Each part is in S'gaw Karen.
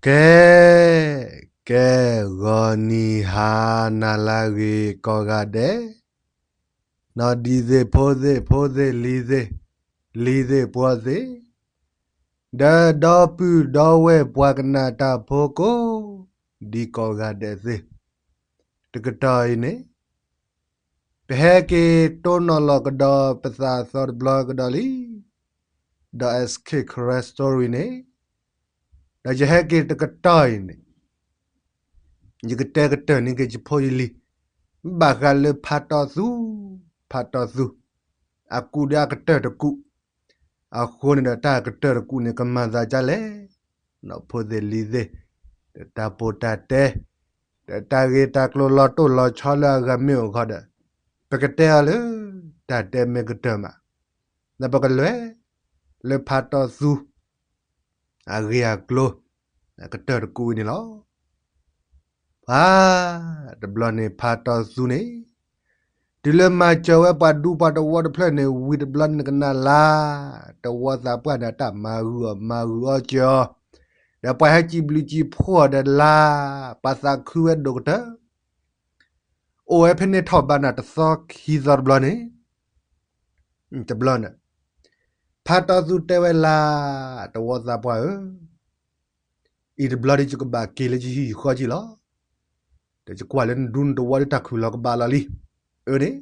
ကဲ, ကဲ, ဂီၤနံၤဟါနၤလၢအဂ့ၤကိးဂၤဒဲး, နီၢ်ဒံသ့ၣ်ဖိသ့ၣ်ဖိသ့ၣ် လံၤသ့ၣ်, လံၤသ့ၣ်ပှီၤသ့ၣ်, ဒီးဒီပုၢ်ဒီဝဲၢ်ပှၤကနၣ်တၢ်ဖိကိးဒံကိးဂၤဒဲးသ့ၣ်, တကတီၢ်အံၤန့ၣ် ပဟဲက့ၤတိၢ်နီၣ်လီၤကဒီးပသးသီတဘျီကဒီးလံ, ဒီး S K Karen Story န့ၣ်, ဒီးယဟဲက့ၤတကတီၢ်အံၤန့ၣ်, ယကတဲကတၢၢ်န့ၢ်က့ၤယဖိယလံၤ, ဘၣ်ဃးလၢဖးတီသူ, ဖးတီသူ, အကူၣ်ဒီးအကတၢၢ်တကူၣ်, အဃိန့ၣ်ဒီးတၢ်ကတၢၢ်တကူၣ်န့ၣ် ကမၤသးဒ်လဲၣ်, နီၢ်ဖိသ့ၣ်လံၤသ့ၣ်, ဒီးတၢ်ပိာ်တၢ်တဲ, ဒီးတၢ်ဂ့ၢ်တၢ်ကျိၤလီၤတိၢ်လီၤဆီလၢအဂၤမ့ၢ်အိၣ်ဃီဒီး, ပကတဲအီၤလၢ တၢ်တဲမ့ၢ်ကတၢၢ်မး, ဒီးပကလဲၤလၢဖးတီသူ အဂ့ၢ်အကျိၤ, အကတၢၢ်တကူၣ်ဝဲန့ၣ်လီၤ. ပှၤတဘျီန့ၣ် ဖးတီသူန့ၣ်, တုၤလၢမၤစၢၤဝဲပှၤဒူပှၤတဝီတဖျၢၣ်န့ၣ် ဝံၤတဘျီန့ၣ်ကနၣ်လၢ တဝီသးပှၢ်န့ၣ် အတၢ်မၤဂုာ်အီၤ မၤဂုာ်အီၣ်စၢၤအီၤ, ဒီးပှၤဟဲစံးဘျုးစံးဖှိၣ်အီၤဒီးလၢ ပှၤသးခုဝဲဒိၣ်ကတၢၢ် အိၣ်ဝဲဖဲန့ၣ်ထီၣ်ဘးန့ၣ် တသီခံသီတဘျီန့ၣ်, တဘျီန့ၣ်, ဖးတီသူတဲဝဲလၢ တဝီသးပှၢ်ဧၢ, အံၤတဘျီဒီးယကဘၣ်က့ၤလၢယဟံၣ်ယဃီက့ၤလီၤ. ဒီးယကွၢ်လၢနဒူနတဝီဒီးတၢ်ခုၣ်လီၤကဘၣ်လီၤလံ. အၢန့ၣ်,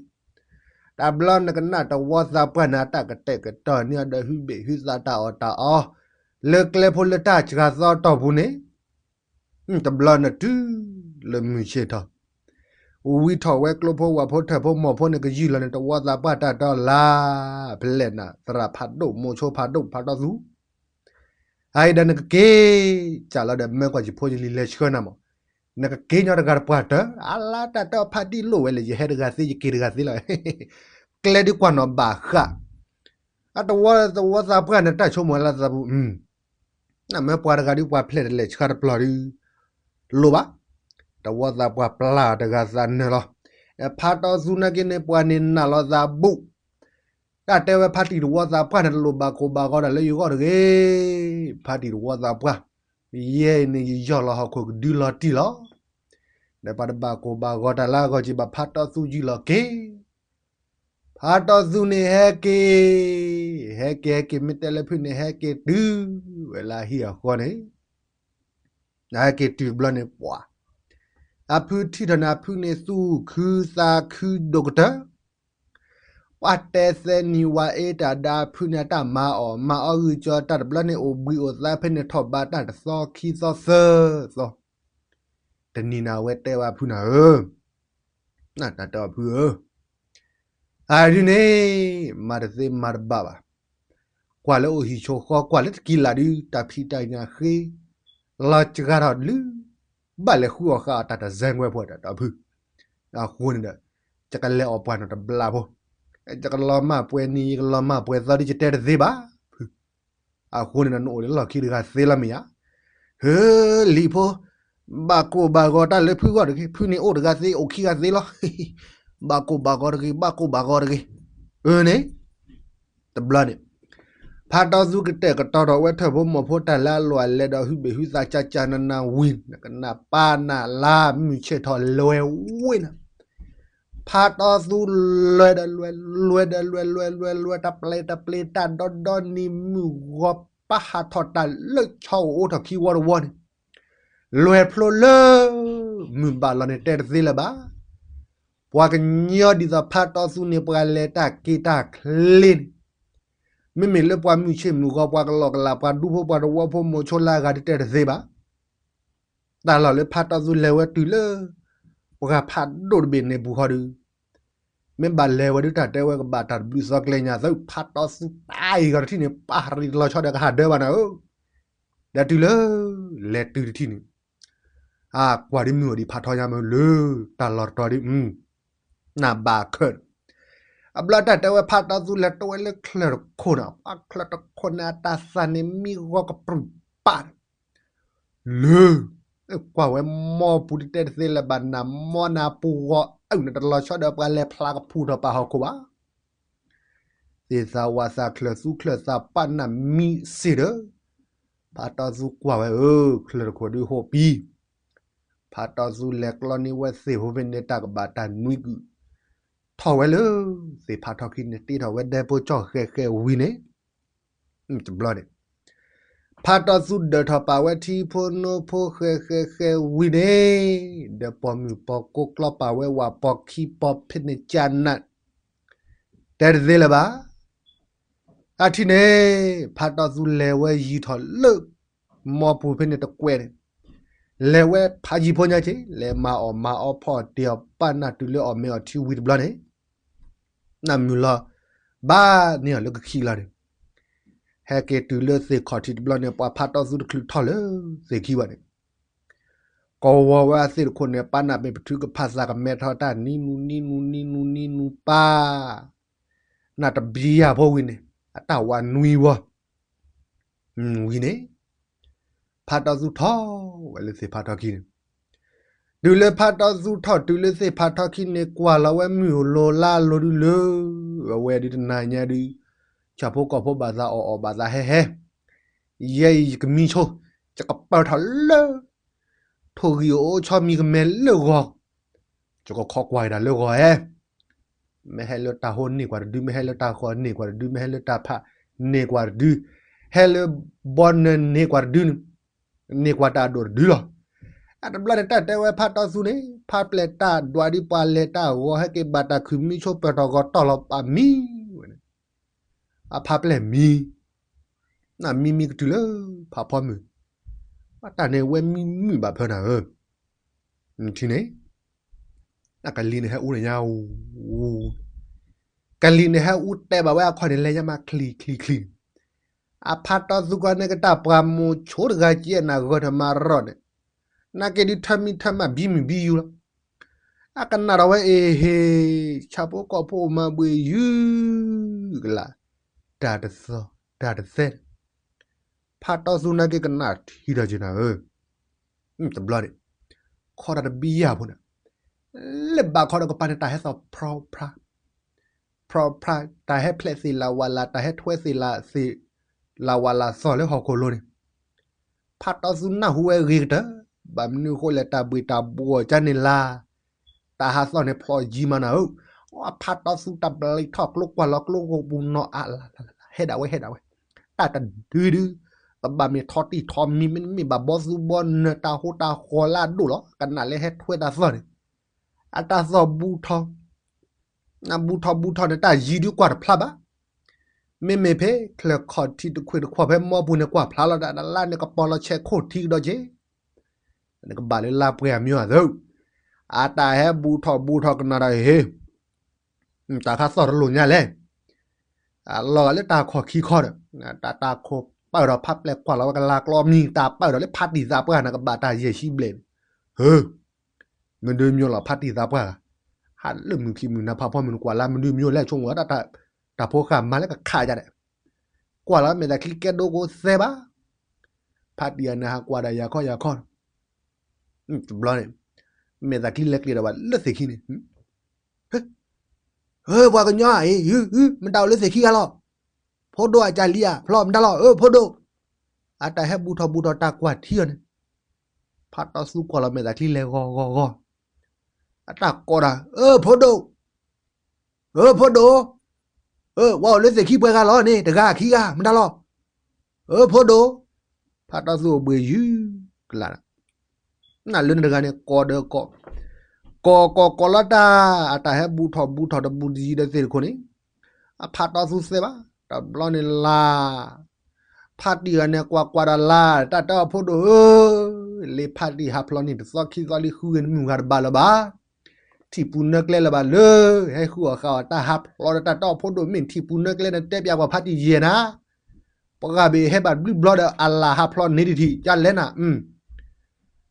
တဘျီန့ၣ်ကနၣ်တဝီသးပှၢ်န့ၣ် အတၢ်ကတဲာ်ကတီၤန့ၢ်အီၤဒီးဟုဘ့ၣ်ဟုသးတၢ်အီၣ်တၢ်အီ, လၢကျဲဖိလၢတၢ်စှၤသီတီၢ်ပူၤန့ၣ်, တဘျီန့ၣ်တုၤလၢမုၢ်ဆ့ၣ်ထီၣ်, ဝံထီၣ်ဝဲကျိဖိဝၣ်ဖိထၢၣ်ဖိမိၢ်ဖိန့ၣ် ကယုၢ်လီၤန့ၣ် တဝီသးပှၢ်တၢ်တီလၢ ဖဲလဲၣ်နၤ သရၣ်ဖးဒိၣ်မိၤဆိဖးဒိၣ်ဖးတီသူ အအံၤဒီးနကက့ၤစးလီၤဒီး မၢကွၢ်ယဖိယလံၤလဲၤဆှၢနၤမး, နကက့ၤညီတဂၤတပှၢ်တၢၢ်, အလါတၢ်တၢ်ဖးတံၢ်လိၣ်ဝဲလဲၣ် ယဟဲတဂၤသ့ ယက့ၤတဂၤသ့လီၤ. ကျဲဒုးကွၢ်နီၣ်ဘၣ်ဃး, အတဝီသဝီသးပှၢ်န့ၣ် တၢ်ဆိကမိၣ်လၢသးပူၤ, နမ့ၢ်ပှၤတဂၤဒုးပှၤဖျဲၣ်တလဲၤဆှၢတပျီၤဒုး လိၣ်ဘၣ်, တဝီသးပှၢ်ပျၢ်တဂၤသးနၢၤလီၤ. ဖးတီသူနာ်က့န့ၣ် ပှၤန့ၣ်နာ်လီၤသးဘူး တၢ်တဲဝဲဖါတံၢ်တဝီသးပှၢ်န့ၣ် တလိၣ်ဘၣ်ကိၢ်ဘၣ်ဂီၤတၢ်လၢယဂီၢ်တဂ့ၤ, ဖါတံၢ်တဝီသးပှၢ်, ယဲအံၤန့ၣ် ယယီၢ်လီၤဟီၣ်ခိၣ်ကဒုလီၤတံၢ်လီၤ. ဒီးပှၤတဘၣ်ကိၢ်ဘၣ်ဂီၤတၢ်လၢအဂီၢ်က့ၤဘၣ် ဖါတီသူယုၢ်လီၤက့ၤ, ဖါတီသူန့ၣ်ဟဲက့ၤ, ဟဲက့ၤဟဲက့ၤ မ့ၢ်တဲလၢဖုန့ၣ် ဟဲက့ၤတုၤဝဲလၢအဟံၣ်အဃီန့ၣ် ဟဲက့ၤတုၤတဘျီန့ၣ်ပှၤ, အဖုထံၣ်ထီၣ်န့ၣ် အဖုန့ၣ်သူၣ်ခုသးခုဒိၣ်ကတၢၢ်, ပှၤတဲသဲနံၤဝါအ့တၢ်ဒါ အဖုန့ၣ်အတၢ်မၤအီၣ်မၤအီဂုာ်ကၠီတၢ်တဘျီန့ၣ် အိၣ်ဘှံးအိၣ်သါဖဲန့ၣ်ထီၣ်ဘးတၢ်တသီခံသီသၢသီ, တနံၤန့ၣ်အဝဲတဲဝဲအဖုန့ၣ်ဧၢ နတၢ်တဲအီၤဖုဧၢ, အဒုန့ၣ် မၤတသ့မၤတဘၣ်ဘၣ်, ကွၢ်လၢအိၣ်ဟံၣ်ဆိဃီ ကွၢ်လၢတကံလၢ်ဒု တၢ်ဖံးတၢ်ညၣ်ဃ့ လီၤစှၤထီၣ်လုၢ် ဘၣ်လဲၤဃုအီၣ်ဃာ်အီၣ်တၢ်တစဲးဝဲဖဲဒီးတၢ်ဖု, အဃိန့ၣ်ဒီး ယကလဲၤအီၣ်ပှၢ်နီၢ်တဘျီဖိ, ယကလီၤမၢ်ပှဲၤနံၤ ယကလီၤမၢ်ပှဲၤသီဒု ယတဲတသ့ဘၣ်ဖု, အဃိန့ၣ်ဒီး နအိၣ်လၢလီၢ်ခံတဂၤသ့လီၤမ့ၢ်ဧါ, ဟၢ လံၤဖိ, ဘၣ်ကိၢ်ဘၣ်ဂီၤတၢ်လၢဖုဂီၢ်တဂ့ၤ, ဖုန့ၣ်အိၣ်တဂၤသ့ အိၣ်ခံဂၤသ့လီၤ, ဘၣ်ကိၢ်ဘၣ်ဂီၤတဂ့ၤ, ဘၣ်ကိၢ်ဘၣ်ဂီၤတဂ့ၤ, အၢန့ၣ်, တဘျီန့ၣ်, ဖါတီသူကတဲာ်ကတီၤထီၣ်ဝဲထၢၣ်ဖိမိၢ်ဖိတၢ်လၢအလီၢ်အလဲၤဒီး ဟုဘ့ၣ်ဟုသးကၢ်ကၢ်နးနးဝံၤ နကနၣ်ပၢ်နၤလၢမုၢ်ဆ့ၣ်ထီၣ်လဲၤဝဲန့ၣ်, ဖါတီသူလဲၤဒီးလဲၤ, လဲၤဒီးလဲၤ, လဲၤလဲၤလဲၤလဲၤ တပျ့ၤတပျ့ၤ တၢ်ဒီဒီနံၤမုၢ်ဂီၤပၢ်ဟးထီၣ်တၢ်လၢဆီအိၣ်အိၣ်ထီၣ်ခံဝီတဝီန့ၣ်, လဲၤဖျိလၢမုၢ်ဘၣ်လီၤန့ၣ် တဲတသ့လၢၤဘၣ်. ပှၤကညီဒ်သိးဖါတီသူန့ၣ် ပှၤလဲၤတၢ်က့ၤတၢ်ချ့န့ၣ်, မ့မ့ၢ်လၢပှၤမုၢ်ဆ့ၣ်မုၢ်ဂီၤ ပှၤကလီၢ်ကလး ပှၤဒူဖိပှၤတဝီဖိမိၤဆိလၢအဂၤဒုးတဲတသ့ဘၣ်. တၢ်လီၢ်လၢဖါတီသူလဲၤဝဲတုၤလၢ ပှၤဖးဒိၣ်တဘ့ၣ်န့ၣ်ပူၤဃီဒီး, မ့ၢ်ဘၣ်လဲၤဝဲဒုးတၢ်တဲဝဲကဘၣ်တၢ်တဘျုးသီကျဲညါသၢ ဖါတီသူတၢ်အံၤဂီၤတထံၣ်န့ၣ် ပၢ်ရံတလီၤဆီဒီးကဟးဒၢဘၣ်နၤဧၢ, ဒီးတုၤလၢ လဲၤတုၤတထံၣ်န့ၣ်, အကွၢ်ဒ်မုၢ်အိၣ်ဒံးဖးထီညါမ့ၢ်လၢ တၢ်လီၢ်တတီၤဒ်, နၢ်ဘၣ်ခၢၣ်, အဘျီတၢ်တဲဝဲဖါတီသူလဲၤတဝဲလၢချၢၣ်တခိၣ်န့ၣ် အချၢၣ်တခိၣ်န့ၣ် အတၢ်သးန့ၣ်မံဂီၤကပြုၢ်ပာ် လၢ, ကွၢ်ဝဲမီၢ်ပူၤတတဲတသ့လၢၤဘၣ် နမီၢ်နပူၤဂီၤအုၣ်န့ၣ် တလီၤဆီဒီးပှၤလဲၤဖျါကဖူထီၣ်ပာ်ဟီၣ်ခိၣ်ဘၣ်. သ့ၣ်သးဝးသးချၢၣ်သူချၢၣ်သးပာ်နၢ်မံစ့ၢ်ဒီး, ဖးတီၢ်သူကွၢ်ဝဲဧၢ, ချၢၣ်တခိၣ်ဒုးဟိးပံ, ဖးတီၢ်သူလဲၤကျီန့ၢ်ဝဲသ့ၣ်ဖိဖဲန့ၣ် တၢ်ကဘၣ်တၢ်နွံကုၣ်, ထီၣ်ဝဲလၢ သ့ၣ်ဖးထီခံန့ၣ် တ့ထီၣ်ဝဲဒဲဖိကၠီၣ်ဃဲဃဲဝံၤန့ၣ်, တဘျီန့ၣ် ဖးတီၢ်သူဒၢးထီၣ်ပာ်ဝဲထံဖိနိဖိဃဲဃဲဃဲဝံၤန့ၣ်, ဒီးပိာ်မုၣ်ပိာ်ကိးကျီပာ်ဝဲဝၤပိာ်ခံပိာ်ဖဲန့ၣ်ကနၣ်, တဲတသ့လၢၤဘၣ်. အထံၣ်န့ၣ် ဖးတီၢ်သူလဲၤဝဲယံၤထီၣ်လၢ မီပူၤဖဲန့ၣ်တကွဲးန့ၣ်, လဲၤဝဲဖးယံၤဖိညါက့ၤ လဲၤမၤအီၣ်မၤအီဖီအီၣ်တ့ၢ်အီၣ်ပာ်နၢ်တုၤလၢအီၣ်မ့ၤအီၣ်ထံဝံၤတဘျီန့ၣ်, နၢ်မုာ်လီၤ ဘၣ်န့ၢ်အီၤလၢကခံလီၤန့ၣ်, ဟဲက့ၤတုၤလၢသ့ၣ်ခီၣ်ထံးတဘျီန့ၣ် ပှၤဖးတီၢ်သူတချုးထီၣ်လၢသ့ၣ်ခံဘၣ်န့ၣ်, ကဝီၤဝဲအသ့ၣ်တခိၣ်န့ၣ် ပာ်နၢ်မ့ၢ်ပထုကဖၣ်သးကမဲထီၣ်တၢ်နံနူနံနူနံနူနံနူပၢ်, နၢ်တဘျံယၤဖိဝံၤန့ၣ် အတၢ်ဝးနွံဝီ ဝံၤန့ၣ် ဖးတီၢ်သူထီၣ်ဝဲလၢသ့ၣ်ဖးထီခံန့ၣ်, တုၤလၢဖးတီၢ်သူထီၣ်တုၤလၢသ့ၣ်ဖးထီခံန့ၣ် ကွၢ်လီၤဝဲမုၢ်အလိၤလါလိၤဒုလၢ အဝဲဒုတနၤညါဒု, ဆၣ်ဖိကီၢ်ဖိဘၣ်သးအီၣ်အီၣ်ဘၣ်သးဟဲဟဲ, ယဲအံၤယကမံဆိ, ယကပၢၢ်ထီၣ်လၢ ထိၣ်ဂံၢ်အိၣ်ဆီမံၤကမဲလၢဂီၤ, ယကခီကွၢ်ဝဲဒၣ်လၢဂီၤဧဲ, မ့ၢ်ဟဲလၢတၢ်ဟိန့ၢ်ကွၢ်တဒု, မ့ၢ်ဟဲလၢတၢ်ဃီန့ၢ်ကွၢ်တဒု, မ့ၢ်ဟဲလၢတၢ်ဖးန့ၢ်ကွၢ်တဒု, ဟဲလၢဘီနၢၤန့ၢ်ကွၢ်တဒုန့ၣ်, န့ၢ်ကွၢ်တၢ်အဒိၣ်တဒုလီၤ. အတဘျီန့ၣ် တၢ်တဲဝဲဖးတီၢ်သူန့ၣ် ဖးပျဲၢ်တၢ်ဒွးဒ်ပှၤလဲၤတၢ်ဂီၤ ဟဲက့ၤဘၣ်တၢ်ခုၣ်မံဆိပၢၢ်ထီၣ်ဂီၤတီၢ်လီၤပာ်မံဝဲန့ၣ်, အဖးပျဲၢ်မံ နမံမံကတုၤလၢ ဖးဖီမုၢ်, အတၢ်န့ၣ်ဝဲမံမုာ်ဘၣ်ဖၢနၤဧၢ, ထံၣ်န့ၣ်, အကလံၤန့ၣ်ဟဲအူန့ၣ်ညါ, ကလံၤန့ၣ်ဟဲအူတဲဘၣ်ဝဲအခီၣ်န့ၣ် လဲၤညါမးချံချံချံန့ၣ်, အဖးတီၢ်သူကီန့ၣ်ကတၢၢ်ပှၤမိၤဆိတဂၤကဲနၤဂၢၢ်ထၢၣ်မၤရီၣ်န့ၣ်, နာ်က့ဒုထၢမံထၢမးဘံမုၢ်ဘံယူၤလီၤ. အကနၣ်ဒီးဝဲအ့ဟ့ၣ်, ဆၣ်ဖိကီၢ်ဖိအိၣ်မၤဘှံးယုၢ်ကလး, တၢ်တသီၣ်တၢ်တသဲ, ဖးတီၢ်သူနာ်က့ကနၣ်ထံဒီးက့ၤနၤဧၢ, တဘျီန့ၣ်, ခီတၢ်တဘံယၢ်ဖိန့ၣ်, လၢဘၣ်ခီဒီးကပၤန့ၣ် တၢ်ဟဲသီၣ်ဖြီဖြါ ဖြီဖြါ, တၢ်ဟဲဖျဲးသ့ၣ်လၢဝးလၢ်, တၢ်ဟဲထွဲသ့ၣ်လၢသ့ၣ်, လၢဝးလၢ်သီၣ်လၢဟီၣ်ခိၣ်လိၤန့ၣ်, ဖးတီၢ်သူနၢ်ဟူဝဲဂ့ၤကတၢၢ်, ဘၣ်မနုၤဃိလဲၣ် တၢ်ဘှံးတၢ်ဘှီၣ်ကန့ၣ်လၢ, တၢ်ဟးသီၣ်န့ၣ်ဖျိးယံၤမးနၤဧၢ, ဖးတီၢ်သူတၢ်ဘျံးထီၣ်ကျိကွၢ်လီၤကျိဃိာ်ပူၤနီၤအါလၢ်, ဟဲဒၣ်ဝဲဟဲဒၣ်ဝဲ, တၢ်တဒုဒု, ပဘၣ်မ့ၢ်ထီတံၢ်ထီမံၤ မ့တမ့ၢ်ဘၣ်ဘီသူဘီနၢၤတၢ်ဟိတၢ်ဃီၤလၢအဒိၣ်လီၤ, ကနၣ်လၢဟဲထွဲတၢ်သီၣ်န့ၣ်, အတၢ်သီၣ်ဘူးထီၣ် နဘူးထီၣ်ဘူးထီၣ်န့ၣ် တၢ်ယံၤဒုကွၢ်တဖျါဘၣ်. မ့မ့ၢ်ဖဲ ချၢၣ်ခီၣ်ထံးတခွ့ၣ်တခွီၣ်ဖဲမီပူၤန့ၣ် ကွၢ်ဖျါလီၤဒၣ်လၢ်လၢ်န့ၣ် ကပီၤလီၤဆဲးခိၣ်ထံကဒီးက့ၤ, နကဘၣ်လၢလါပှဲၤအမံၤအသိး, အတၢ်ဟဲဘူးထီၣ်ဘူးထီၣ်ကနၣ်ဒီးဟ့ၣ်, တၢ်ခါသီၣ်တလိာ်ညါလဲၣ်, အလီၤဂာ်လၢတၢ်ခီၣ်ခံခီဒီး, တၢ်တၢ်ခိၣ်ပာ်ဒီးဖးပျဲၢ်ကွၢ်လီၤဝဲကလါကျီမံၤ တၢ်ပာ်ဒီးလၢဖါတံၢ်သးပှၢ်န့ၣ် ကဘၣ်တၢ်ယဲၢ်ဆံဘျဲၣ်န့ၣ်, ဟၢ မဒုးမၠိလီၤဖါတံၢ်သးပှၢ်ဂၤ, ဟးလၢမုၢ်ခံမုၢ်နၤဖးဖီမုၢ်နကွၢ်လၢမဒုးမၠိလဲၣ်ဆိကမိၣ်လၢ တၢ်ဖိဃာ်မၤလၢကခးယၤဒဲး, ကွၢ်လီၤမဲာ်သးချံကဲဒိကအိသဲဘၣ်, ဖါတံၢ်ဂၤန့ၣ်ဟးကွၢ်ဒၣ်ယၤခီယၤခီ, တဘျီန့ၣ်, မဲာ်သးချံလဲၤကျဲၤဒီးဘၣ်လၢသ့ၣ်ခံန့ၣ် ဟၢ ပှၤကညီအံၤ မတၤအိၣ်လၢသ့ၣ်ခံဂၤလီၤ, ဖိဒိၣ်အကၢ်လံဧါ ဖျီမတၤလီၤ အၢ ဖိဒိၣ်, အတၢ်ဟဲဘူးထီၣ်ဘူးထီၣ်တၢ်ကွၢ်ထံအီၤန့ၣ်, ဖးတီၢ်သူကွၢ်လီၤမဲာ်သးချံလဲၤဂီၤဂီၤဂီၤ, အတၢ်ကိးဒီး အၢ ဖိဒိၣ်, အၢ ဖိဒိၣ်, အၢ ပှၤအိၣ်လၢသ့ၣ်ခံပှဲၤဂၤလီၤန့ၣ် တဂၤခံဂၤ မတၤလီၤ, အၢ ဖိဒိၣ်, ဖးတီၢ်သူအိၣ်ဘှံးယုၢ်ကလး နလၢနတဂၤန့ၣ် ကိးဒီးကိး, ကိးကိးကိးလီၤတၢ်, အတၢ်ဟဲဘူးထီၣ်ဘူးထီၣ်တဘူးတယံၤဒီးသ့ၣ်တခိၣ်န့ၣ်, အဖးတီၢ်သူသဲဘၣ်, တဘျီန့ၣ်လၢ်, ဖါတံၢ်ဂၤန့ၣ်ကွၢ်ကွၢ်ဒီးလၢ်, တၢ်တဲအီၤဖိဒိၣ်ဧၢ, လၢဖါတံၢ်ဟးဖျိးန့ၣ်တသီခံသီလံဃုဂ့ၤနမုၢ်ဂၤတဘၣ်လၢၤဘၣ် ထံၣ်ပူၤနၢကျဲလၢၤဘၣ်လၢ, ဟဲဃုအီၣ်ဃာ်အီၣ်တၢ်ဟးဖျိးဒီးတၢ်တဲအီၤဖိဒိၣ် မ့ၢ်ထံၣ်ပူၤနၢကျဲန့ၣ် တဲပျးကွၢ်ဖါတံၢ်ယဲၢ်နၤ, ပှၤဂၤဘၣ်ဟဲဘၣ်ဘျုးဘျီဒီးအလၢ်ဟးဖျိးန့ၢ်တထံၣ် ကလဲၣ်နၤ,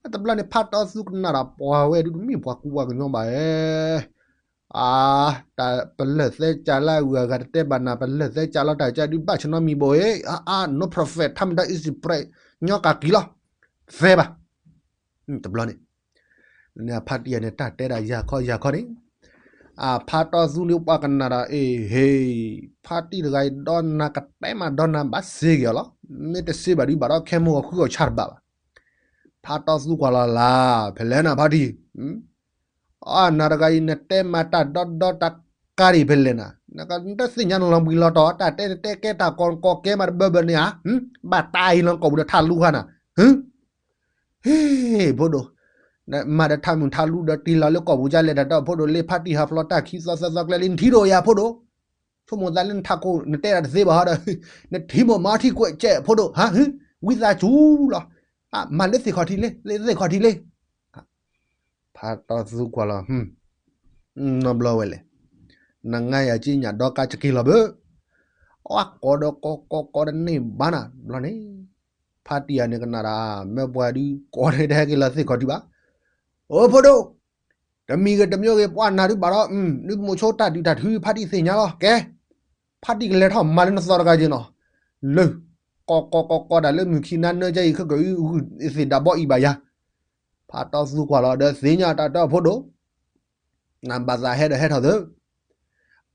အတဘျီန့ၣ် ဖးတီၢ်သူကနၣ်ဒီးပှၤဝဲဒုးတမ့ၢ်ပှၤကူပှၤကညီဘၣ်ဧါ အါ, တၢ်ပလၢၢ်သဲကၢလၢအဂၤဂၤတတဲဘၣ်နၤ ပလၢၢ်သဲကၢလီၤတၢ်ကၢဒုးဘၣ်ဆၢနီတမံၤဘၣ်ဧါ, အါအါ no prophet ထါမတၤ easy pray ညီကၤကံၤလီၤ, သဲဘၣ်, တဘျီန့ၣ်, ဖါတံၢ်ဂၤန့ၣ် တၢ်တဲဒၣ်ယၤခီယၤခီန့ၣ်, ဖါတီၢ်သူန့ၣ်ပှၤကနၣ်ဒီး အ့ဟ့, ဖါတံၢ်တဂၤအံၤဒီးနၤကတဲမးဒီးနၤဘၣ်စ့ၢ်ကီးလီၤ. မ့ၢ်တစ့ဘၣ်ဒုးဘၣ်ဒီးခဲမိၢ်အဃုအီၣ်ဆၣ်တဘၣ်ဘၣ်. ဖါတီၢ်သူကွၢ်လီၤလၢ်, ဖဲလဲၣ်နၤဖါတံၢ်, အနၤတဂၤအံၤ နတဲမၤတၢ်ဒီဒီတၢ်ကါဒံးဖဲလဲၣ်နၤ, နတသ့ၣ်ညါနလီၤဘှံးလီၤတီၤ တၢ်တဲနတဲကဲတၢ်ကီကီကဲမးတဘၢဘၢန့ၣ်ဧါ, ဘၣ်တၢ်အံၤလီၤကီၢ်ပူၤဒီးထးလူဃာ်နၤ, ဟ့ ဖိဒိၣ်, မၤဒီးထးမုၢ်ထးလူဒီးတ့ၢ်လီၤလၢကီၢ်ပူၤကလဲၤတၢ်ဒီး ဖိဒိၣ်လၢဖါတံၢ်ဟးဖျိးတၢ်ခံသီသၢသီကျဲလံ နထံၣ်ဒိၣ်ယၤဖိဒိၣ်, ဆိကမိၣ်သးလၢနထးခိၣ် နတဲဒၣ်တသ့ဘၣ်ဟီဒီး, နထံၣ်မိၢ်မၤထံၣ်ကွဲးကဲးဖိဒိၣ်, ဝံသးစူၤလီၤ, မၤလၢသ့ၣ်ခီၣ်ထံးလံ လၢသ့ၣ်ခီၣ်ထံးလံ. ဖါတီၢ်သူကွၢ်လီၤ, နီတဘျီဝဲလဲၣ်, နငါယၤက့ညၣ်ဒီကါစက့လီၤဘၣ်, အကိးဒီးကိးကိးကိးတန့ၢ်ဘၣ်နၤဘျီန့ၣ်, ဖါတံၢ်ယၤန့ၣ်ကနၣ်ဒၣ် မ့ၢ်ပှၤဒုးကိးန့ၣ်တဟဲက့ၤလီၤသ့ၣ်ခီၣ်ထံးဘၣ်, အိၣ်ဖိဒိၣ်, တမံၤဂ့ၤတမံၤဂ့ၤ ပှၤနၤဒုးဘၣ်ဒီး, ဒုးမိၢ်ဆိတၢ်ဒုးတၢ်ထု ဖါတံၢ်သ့ၣ်ညါလီၤ, ကဲ, ဖါတံၢ်ကလဲၤထီၣ်မၤလၢနသီတဂၤက့နီၤ, လၢ, ကိးကိးကိးကိးဒၣ်လၢမုၢ်ခံနါနၢကဲအံၤ ခဲကဂုၤသ့ၣ်ဒၣ်ဘီအံၤဘၣ်ယၤ, ဖါတီၢ်သူကွၢ်လီၤဒီးသ့ၣ်ညါတၢ်တီဖိဒိၣ် နဘၣ်သးဟဲဒီးဟဲထီၣ်သၢ,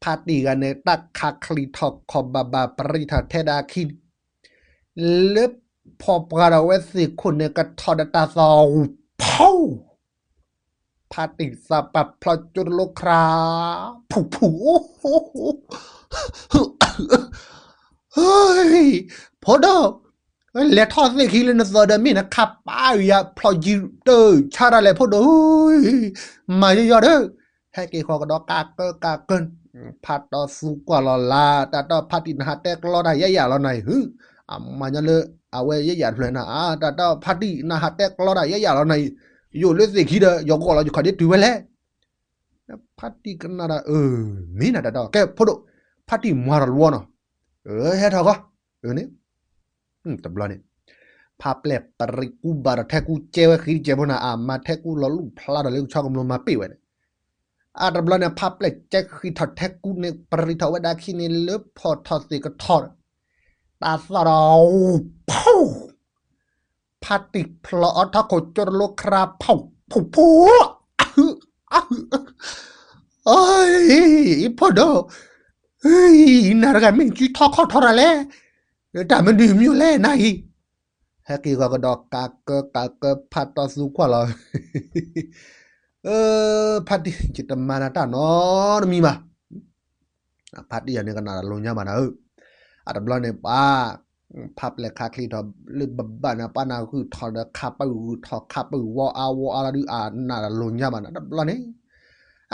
ဖါတံၢ်ဂၤန့ၣ် တၢ်ခးချံးထီၣ်ခီၣ်ဘၣ်ဘၣ် ပရံးထီၣ်ထဲဒၣ်အခံန့ၣ်, လၢဖီၣ်ပှၢ်ဒီးဝဲသ့ၣ်ခိၣ်န့ၣ် ကထီၣ်ဒီးတၢ်သီၣ်ဂူၤဖီၣ်, ဖါတံၢ်သးပာ်ဖျိးကၠိတလိခရါ, ဖူဖူ, ဖိဒိၣ်, လဲၤထီၣ်သ့ၣ်ခံလၢနသီဒီး မ့ၢ်နခးပာ်ယၤဖျိးယံၤတၢ်ဆါတၢ်လဲၣ်ဖိဒိၣ်, မၤယီယီဒီး, ဟဲက့ၤဃီကဒီးကးကၢကးကၢ, ဖါတီၢ်သူကွၢ်လီၤလၢ် တၢ်တီဖါတံၢ်နဟးတဲကျီတၢ်ယဲယၤလီၤနၤအံၤ, အမၤညီလၢ အဝဲယဲယၤတဖျၢၣ်နၤ အါ တၢ်တီဖါတံၢ်နဟးတဲကျီတၢ်ယဲယၤလီၤနၤအံၤ, ယိာ်လၢသ့ၣ်ခံဒီး ယဂီၢ်လီၤယခီၣ်ဒ့တုၤဝဲလဲၣ် ဖါတံၢ်ကနၣ်ဒီး အၢ မ့ၢ်နၤတၢ်တီ ကဲဖိဒိၣ်, ဖါတံၢ်မွၤထီၣ်တဝီနီၤ, ဟဲထီၣ်ဃီ, န့ၣ်, တဘျီန့ၣ်, ဖါပျဲၢ်ပရံးကူဘၣ်ဒီးထဲကူကဲဝဲဃံတကဲးဖိနၤ အမၤထဲကူလီၤလူၢ်ဖျါဒီးလၢကဆီကမျိမၤပ့ၢ်ဝဲန့ၣ်, အတဘျီန့ၣ် ဖါပျဲၢ်ကဲဃံထီၣ်ထဲကူန့ၣ် ပရံးထီၣ်ဝဲဒၣ်ခံန့ၣ် လၢဖီၣ်ထီၣ်သ့ၣ်ကထီၣ်ဒီး, တၢ်သီၣ်ဒီး ဖူ ဖါတံၢ်ဖျိးအီထီၣ်ခိၣ်ကၠိတလိခရါ ဖူ ဖူ ဖူ, အီ ဖိဒိၣ်, နၤတဂၤမ့ၢ်စုထီၣ်ခီၣ်ထီၣ်တၢ်လဲၣ်, တၢ်မနုၤမံၤလဲၣ်နၤအံၤ, ဟဲက့ၤဃီကဒီးကးကၢကးကၢ ဖါတီၢ်သူကွၢ်လီၤ, ဖါတံၢ် ယတမၤနၤတၢ်နီတမံၤဘၣ် ဖါတံၢ်ယၤန့ၣ်ကနၣ်တၢ်လိၤညါဘၣ်နၤဧၢ, အတဘျီန့ၣ်ပှၤ, ဖါပျဲၢ်ခးချံးထီၣ်လၢဘၣ်ဘၣ်န့ၣ် ပှၤနၢ်ဂုၢ်ထီၣ်ဒီးခးပဂုၢ်ထီၣ်ခးပဂုၢ်ဝီအါဝီအါလီၤဒုး အနၢ်တၢ်လိၤညါဘၣ်နၤ တဘျီန့ၣ်,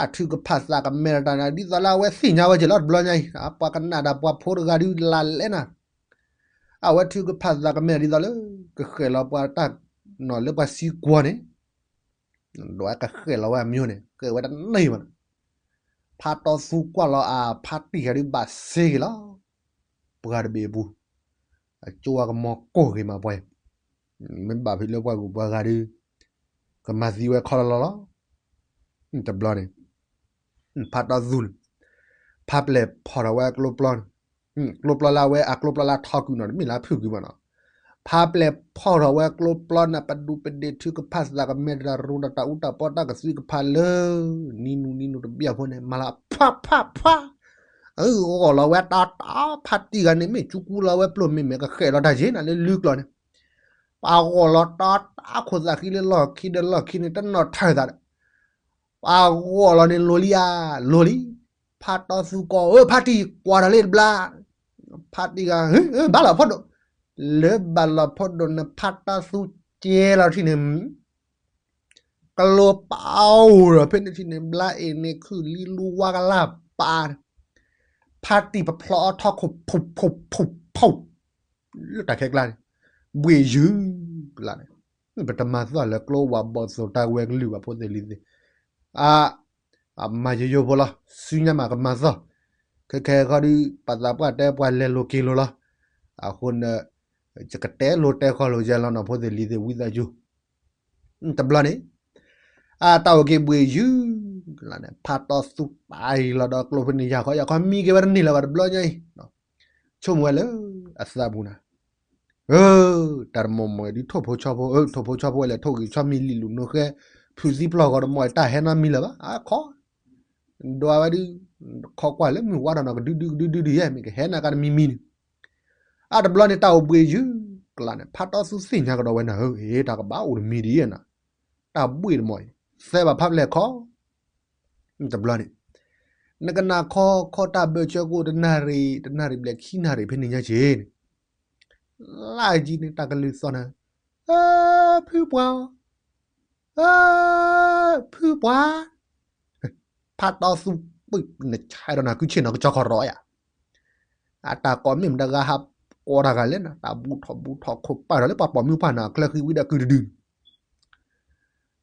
အထုကဖၣ်သးကမဲာ်တၢ်နၤ ဒ်သိးလၢအဝဲသ့ၣ်ညါဝဲက့ၤလီၤတဘျီညါအံၤ, ပှၤကနၣ်တၢ်ပှၤဖိတဂၤဒုးလၢလဲၣ်နၤ အဝဲထုကဖၣ်သးကမဲာ်ဒ်သိးလၢ ကဃဲၣ်လီၤပှၤတၢ်နီၣ်လၢပှၤသံကွၢ်န့ၣ်, ဒီးကဃဲၣ်လီၤဝဲအမျိုးန့ၣ် ဃဲၣ်ဝဲတန့ၢ်ဘၣ်န့ၣ်, ဖါတီၢ်သူကွၢ်လီၤအဖါတံၢ်ဂၤဒုးဘၣ်စ့က့ၤလီၤ, ပှၤတဘ့ၣ်အပူၤ, အကၠိဝါကမီၤကိၢ်ဂ့ၤမးပှၤ, မ့ၢ်ဘၣ်ဖဲလၢပှၤဂုၤပှၤဂၤဒုး, ကမၤသံဝဲခီလီၤလီၤလီၤ, တဘျီန့ၣ် ဖါတီၢ်သူန့ၣ်, ဖါပျဲၢ်ဖီၣ်ထီၣ်ဝဲအကျိပျီန့ၣ်, ကျိပျီလၢအဝဲအကျိပျီလၢထီကုာ်နီၤ တမ့ၢ်လၢအဖုၣ်ကုာ်ဘၣ်နီၤ, ဖါပျဲၢ်ဖီၣ်ထီၣ်ဝဲကျိပျီန့ၣ် ပဒူပဒ့ၣ်ထုကဖၣ်သးကမဲာ်တၢ်ရူဒီးတၢ်အူတၢ်ပီတၢ်ကသွံကဖၣ်လၢ, နံၤနူနံၤနူတဘျီဖိန့ၣ် မၤလီၤဖးဖးဖး, အဂီၢ်လီၤဝဲတီတီ, ဖါတံၢ်ဂၤန့ၣ်မ့ၢ်ကၠူကူလီၤဝဲပျိာ်မ့မ့ၢ်ကဃဲၣ်လီၤတၢ်ယ့ၣ်နၤလၢလုကျီၢ်န့ၣ် ပှၤဂီၢ်လီၤတီတီခိၣ်သးဃံလၢလီၢ်ခံဒီးလီၢ်ခံန့ၣ် တနီၣ်ထၢၣ်သးဒီး, ပှၤဂီၢ်လီၤန့ၣ်လိၤလံဧါ, လိၤလံ, ဖါတီၢ်သူကိးဧၢ ဖါတံၢ်ကွၢ်ထီၣ်လၢတဘျါ, ဖါတံၢ်ဂၤ ဘၣ်လီၤဖိဒိၣ်, လၢဘၣ်လီၤဖိဒိၣ်န့ၣ် ဖါတီၢ်သူကဲလီၤထံၣ်န့ၣ် ကျိပအိၣ်ဒီးဖဲန့ၣ်ထံၣ်န့ၣ် ဘျါအ့ၣ်န့ၣ်ခုၣ်လံလူဝါကလၢ်ပာ်န့ၣ်, ဖါတံၢ်ပဖျိးအီထီၣ်ခိၣ်ဖူးဖူးဖူးဖူး, လၢတၢ်ခဲကျါန့ၣ်, ဘှ့ၣ်ယုၢ်လၢ်န့ၣ်, ပတမၤသီၣ်လၢကျိဝါဘီၣ်သိၣ်တၢ်ဝဲကလုၢ်ဘၣ်ဖိသ့ၣ်လံၤသ့ၣ်, အ, အမၤယိယိဖိလီၤ, ဆူညါမးကမၤသီၣ်, ခဲခဲခီဒုး ပှၤသးပှၢ်တဲပှၤလဲၤလိၤက့ၤလိၤလီၤ, အဃိန့ၣ်, ယကတဲလိၤတဲဃီလိၤယဲလီၤနီၤဖိသ့ၣ်လံၤသ့ၣ်ဝံသးစူၤ တဘျီန့ၣ်, အတၢ်အိၣ်က့ၤဘှ့ၣ်ယုၢ်, ဖါတီၢ်သူပာ်အံၤလီၤဒီးကျိဖဲန့ၣ် ယၤခီယၤခီမံက့ၤဝဲတန့ၢ်လၢၤဘၣ်တဘျီညါအံၤ, ဆိကမိၣ်ဝဲလၢအသးပူၤနၤ, တၢ်တမီၢ်မီၢ်ဒ်ထိၣ်ဖိဆီဖိ, ထိၣ်ဖိဆီဖိဝဲလဲၣ် ထိၣ်ဂ့ၤဆီမံၤလံာ်လူၤနိဃဲ, ဖုးသံပျီၢ်ဂီၤတမီၢ်တၢ်ဟဲနီတမံၤလၢၤဘၣ်, အခီ ဒွးဝဲဒုး ခီကွၢ်လၢမုၢ်ဝါထီၣ်နီၤ ကဒုဒုကဒုဒုဒုယဲၢ် မ့ၢ်ကဟဲနၤကါတမံၤမံၤန့ၣ်, အါတဘျီန့ၣ် တၢ်အိၣ်ဘှံးယုၢ်ကျါန့ၣ် ဖးတီသူသ့ၣ်ညါကဒီးဝဲနၤဧၢ, တၢ်ကဘၣ်အိၣ်တမံၤဒ်အံၤနၤ, တၢ်ဘှံးတမံၤအံၤ သဲဘၣ်ဖးဖျဲၣ်ခီ တဘျီန့ၣ် နကနၣ်ခီခီတၢ်ဘၢၣ်စၢၤကအိၣ်တနၣ်ရံၣ် တနၣ်ရံၣ်ဘျဲၣ်ခံနၣ်ရံၣ်ဖဲန့ၣ်ညါက့ၤန့ၣ်, လၢကံန့ၣ် တၢ်ကလုၢ်သီၣ်နၤ, ဖုပှၢ်, ဖုပှၢ်, ဖးတီသူပုၢ်နဆဲးဒီးနၤ ကုဆ့ၣ်နီၤကစီခီရီယၤ, အတၢ်ကိးမ့ၢ်မတၤဂၤဟးကိးတၢ်ဂၤလဲၣ်နၤ, တၢ်ဘူးထီၣ်ဘူးထီၣ်ခိၣ်ပာ်ဒီးလၢပှၤပိာ်မုၣ်ပှၢ်နၤ အချၢဃံဝံဒီးကုတဒု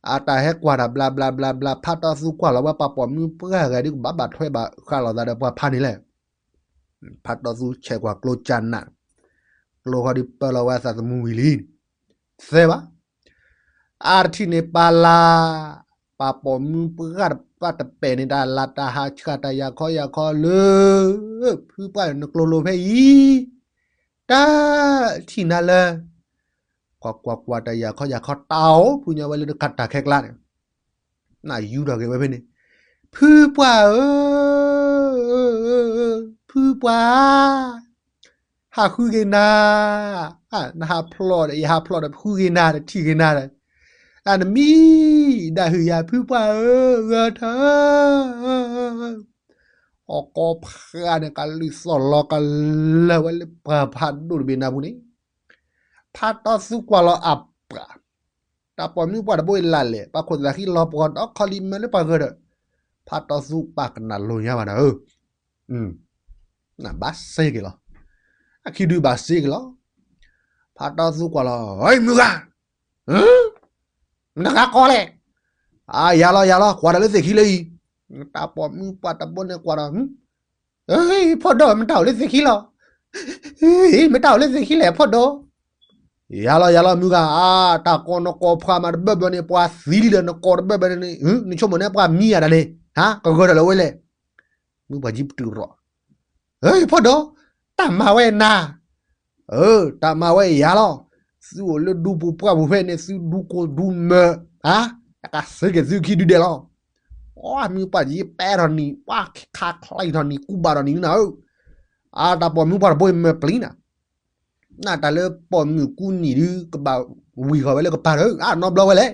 အတၢ်ဟဲကွၢ်တၢ်ဘျါဘျါဘျါဘျါ ဖးတီသူကွၢ်လီၤဝဲပှၤပိာ်မုၣ်ပှၢ်ဂၤဒုးကဘၣ်ဘၣ်ထွဲဘၣ်ဃးလိာ်သးဒီးပှၤဖးန့ၣ်လဲၣ်. ဖးတီသူဆဲးကွၢ်ကျိကၢနး, ကျိဃီဒုးပၢလီၤဝဲအသးသမူဝံၤလံ, သဲဘၣ်. အါတထံၣ်န့ၣ်ပာ်လၤ, ပှၤပိာ်မုၣ်ပှၢ်တပၢ်တပဲာ်န့ၣ် တၢ်လၤတၢ်ဟးဆှၣ်တၢ်ယၤခီယၤခီလၢ ဖုပှၢ်နကျိၤလိၤဖဲအံၤ တၢ်ထံၣ်နၤလၢ ကွၢ်ကွၢ်ကွၢ်တၢ်ယၤခီယၤခီတၢ်အိၣ်ဖုညါဝဲလၢတၢ်ခဲကျါန့ၣ်, နယူၤထီၣ်က့ၤဝဲဖဲန့ၣ်, ဖုပှၢ်ဧၢ, ဖုပှၢ်, ဟးဃုက့ၤနၤ, နဟးဖျိးဒီး ယဟးဖျိးဒီး ဃုက့ၤနၤဒီး ထံၣ်က့ၤနၤဒီး, အနမံၤဒၣ်ဟုၣ်ယၤ ဖုပှၢ်ဧၢ, ဂၢၢ်ထၢၣ် ဟီၣ်ကိးဖးန့ၣ် ကလုၢ်သီၣ်လီၤကလၢာ်ဝဲလၢပှၤဖးဒိၣ်တဘ့ၣ်နၢ်ပူၤန့ၣ်, ဖးတီသူကွၢ်လီၤအပှၤ, တၢ်ပိာ်မုၣ်ပှၢ်တဘိအံၤလၢ်လဲၣ် ပှၤခိၣ်သးဃံလီၤပှီၤဒီးခီလံမၢလၢပှၤဂၢၢ်ဒီး, ဖးတီသူပာ်ကနၣ်လိၤညါဘၣ်နၤဧၢ, နဘၣ်စ့က့ၤလီၤ, အခံဒုးဘၣ်စ့က့ၤလီၤ, ဖးတီသူကွၢ်လီၤ မုၢ်ဂၤ မတၤဂၤကိးလဲၣ်, ယၤလီၤယၤလီၤ ကွၢ်တၢ်လၢသ့ၣ်ခံလၢအံၤ, တၢ်ပိာ်မုၣ်ပှၢ်တဘိန့ၣ်ကွၢ်ဒီး, ဖိဒိၣ် မတၤအိၣ်လၢသ့ၣ်ခံလီၤ, မတၤအိၣ်လၢသ့ၣ်ခံလဲၣ် ဖိဒိၣ်, ယၤလီၤယၤလီၤ မုၢ်ဂၤ အါ တၢ်ကိးနကိးဖှၤမးတဘၢၣ်ဘၢၣ်န့ၣ် ပှၤသံလံဒီးနကိးတဘၢၣ်ဘၢၣ်န့ၣ် နဆိကမိၣ်န့ၣ်ပှၤမံယၤဒၣ်န့ၣ်, ဟါ ကဂၢၢ်ဒီးလၢဝဲလဲၣ်, မုၢ်ပှၢ်ကံပတုာ်ရီၣ်, ဖိဒိၣ်, တၢ်မၤဝဲနၤ တၢ်မၤဝဲယၤလီၤ, သုအိၣ်လၢဒူပူၤပှၢ်ပူၤဖဲန့ၣ် သုဒူကိၢ်ဒူမၢၤ, တၢ်ကစ့က့ၤသုခံဒုဒဲးလီၤ, အမုၢ်ပှၢ်ကံပဲထီၣ်နံၤ ပှၤခးချံထီၣ်နံၤ ကူဘၣ်ထီၣ်နံၤနၤဧၢ, အတၢ်ပိာ်မုၣ်ပှၢ်တဘိအံၤမၢပျံၤနၤ နတၢ်လၢပိာ်မုၣ်ကူနံၤဒု ကဘၣ်ဝံၤဃီၤဝဲလၢကပၤဒီး အနီတဘျီဝဲလဲၣ်,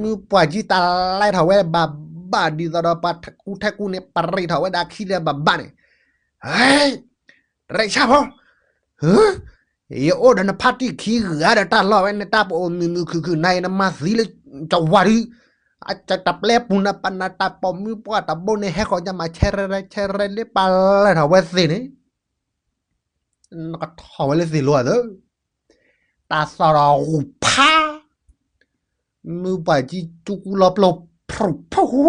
မုၢ်ပှၢ်ကံတၢ်လဲထီၣ်ဝဲဘၣ်ဘၣ်ဒ်သိးဒီးပှၤကူထဲကူန့ၣ် ပရ့းထီၣ်ဝဲဒၣ်ခံဒီးဘၣ်ဘၣ်န့ၣ်, ဟဲ, တရ့းဆၣ်ဖိ, ယအိၣ်ဒီးနဖါတံၢ်ခံဂၤဒီးတၢ်လီၢ်ဝဲန့ၣ် တၢ်ပအိၣ်မုာ်မုာ်ခုၣ်ခုၣ်နၤအံၤ နမၤသံလၢကဝၤဒု တပျဲပူၤနၤ ပနတၢ်ပိာ်မုၣ်ပှၢ်တဘိန့ၣ် ဟဲဃီၤညါမး ဆဲရဲဆဲရဲလၢပလဲၤထီၣ်ဝဲသ့ၣ်န့ၣ်, နကထီၣ်ဝဲလၢသ့ၣ်လိၤအသၢ, တၢ်သီၣ်ထီၣ်ဂူၤဖး, မုၢ်ပှၢ်ကံကၠူကူလီၤပျိဖျိဖူ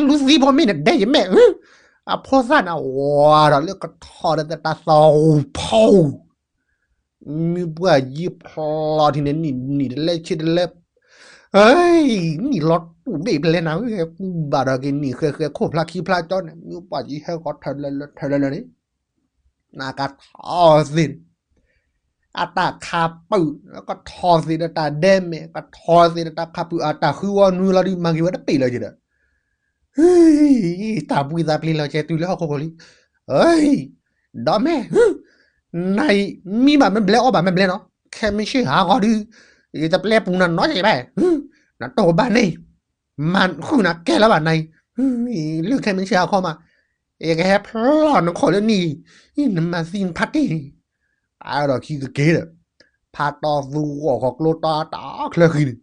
လူသံဖိမ့ၢ်နဒဲယမဲာ်, အဖိသၣ်န့ၣ်ဝၤဒီးလၢကထီၣ်ဒီးတၢ်သီၣ်ဂူၤဖး မုၢ်ပှၢ်ယံၤဖျိးထံန့ၣ် နံၣ်တလဲဆ့တလဲ, နံၣ်လီၤတူၢ်ဘ့ၣ်ပလဲနၤဝဲ ကူဘၣ်ဒီးက့ၤနံၣ်ဃဲဃဲခိၣ်ဖျါခံဖျါကၠီန့ၣ် မုၢ်ပှၢ်ယံၤဟဲဃီၤထၢလၢလၢထၢလၢလၢန့ၣ်, နကထီၣ်သ့ၣ်န့ၣ်, အတၢ်ခးပူၤ ကထီၣ်သ့ၣ်ဒီးတၢ်ဒဲမဲာ် ကထီၣ်သ့ၣ်ဒီးတၢ်ခးပူၤ အတၢ်ဃုဝီနွံလီၤဒုး မၤက့ၤဝဲတပ့ၢ်လၢၤက့ၤဒီး တၢ်ဘှံးသးပျံၤလီၤကဲတုၤလၢဟီၣ်ခိၣ်ခိၣ်လံ, ဒီးမ့ၢ် နအံၤ မံဘၣ်မ့ၢ်ဘျဲအီၣ်ဘၣ်မ့ၢ်ဘျဲနီၤ, ခဲမုၢ်ဆ့ၣ်ဟးဂီၤဒုး ယတပျဲပူၤနၤနီတစဲးဘၣ်, နတိၢ်ဘၣ်န့ၣ် မၤဃုာ်နၤကဲလၢၤဘၣ်နအံၤ, လၢခဲမုၢ်ဆ့ၣ်ဟးခီမး ယကဟဲဖျီၣ်နခိၣ်လၢနံၤ, နမၤသံနဖါတံၢ်, အါဒီးခံကက့ၤဒီး ဖးတီသူဂီၢ်ဃီၤကျိတီတၢ်ချၢဃံန့ၣ်,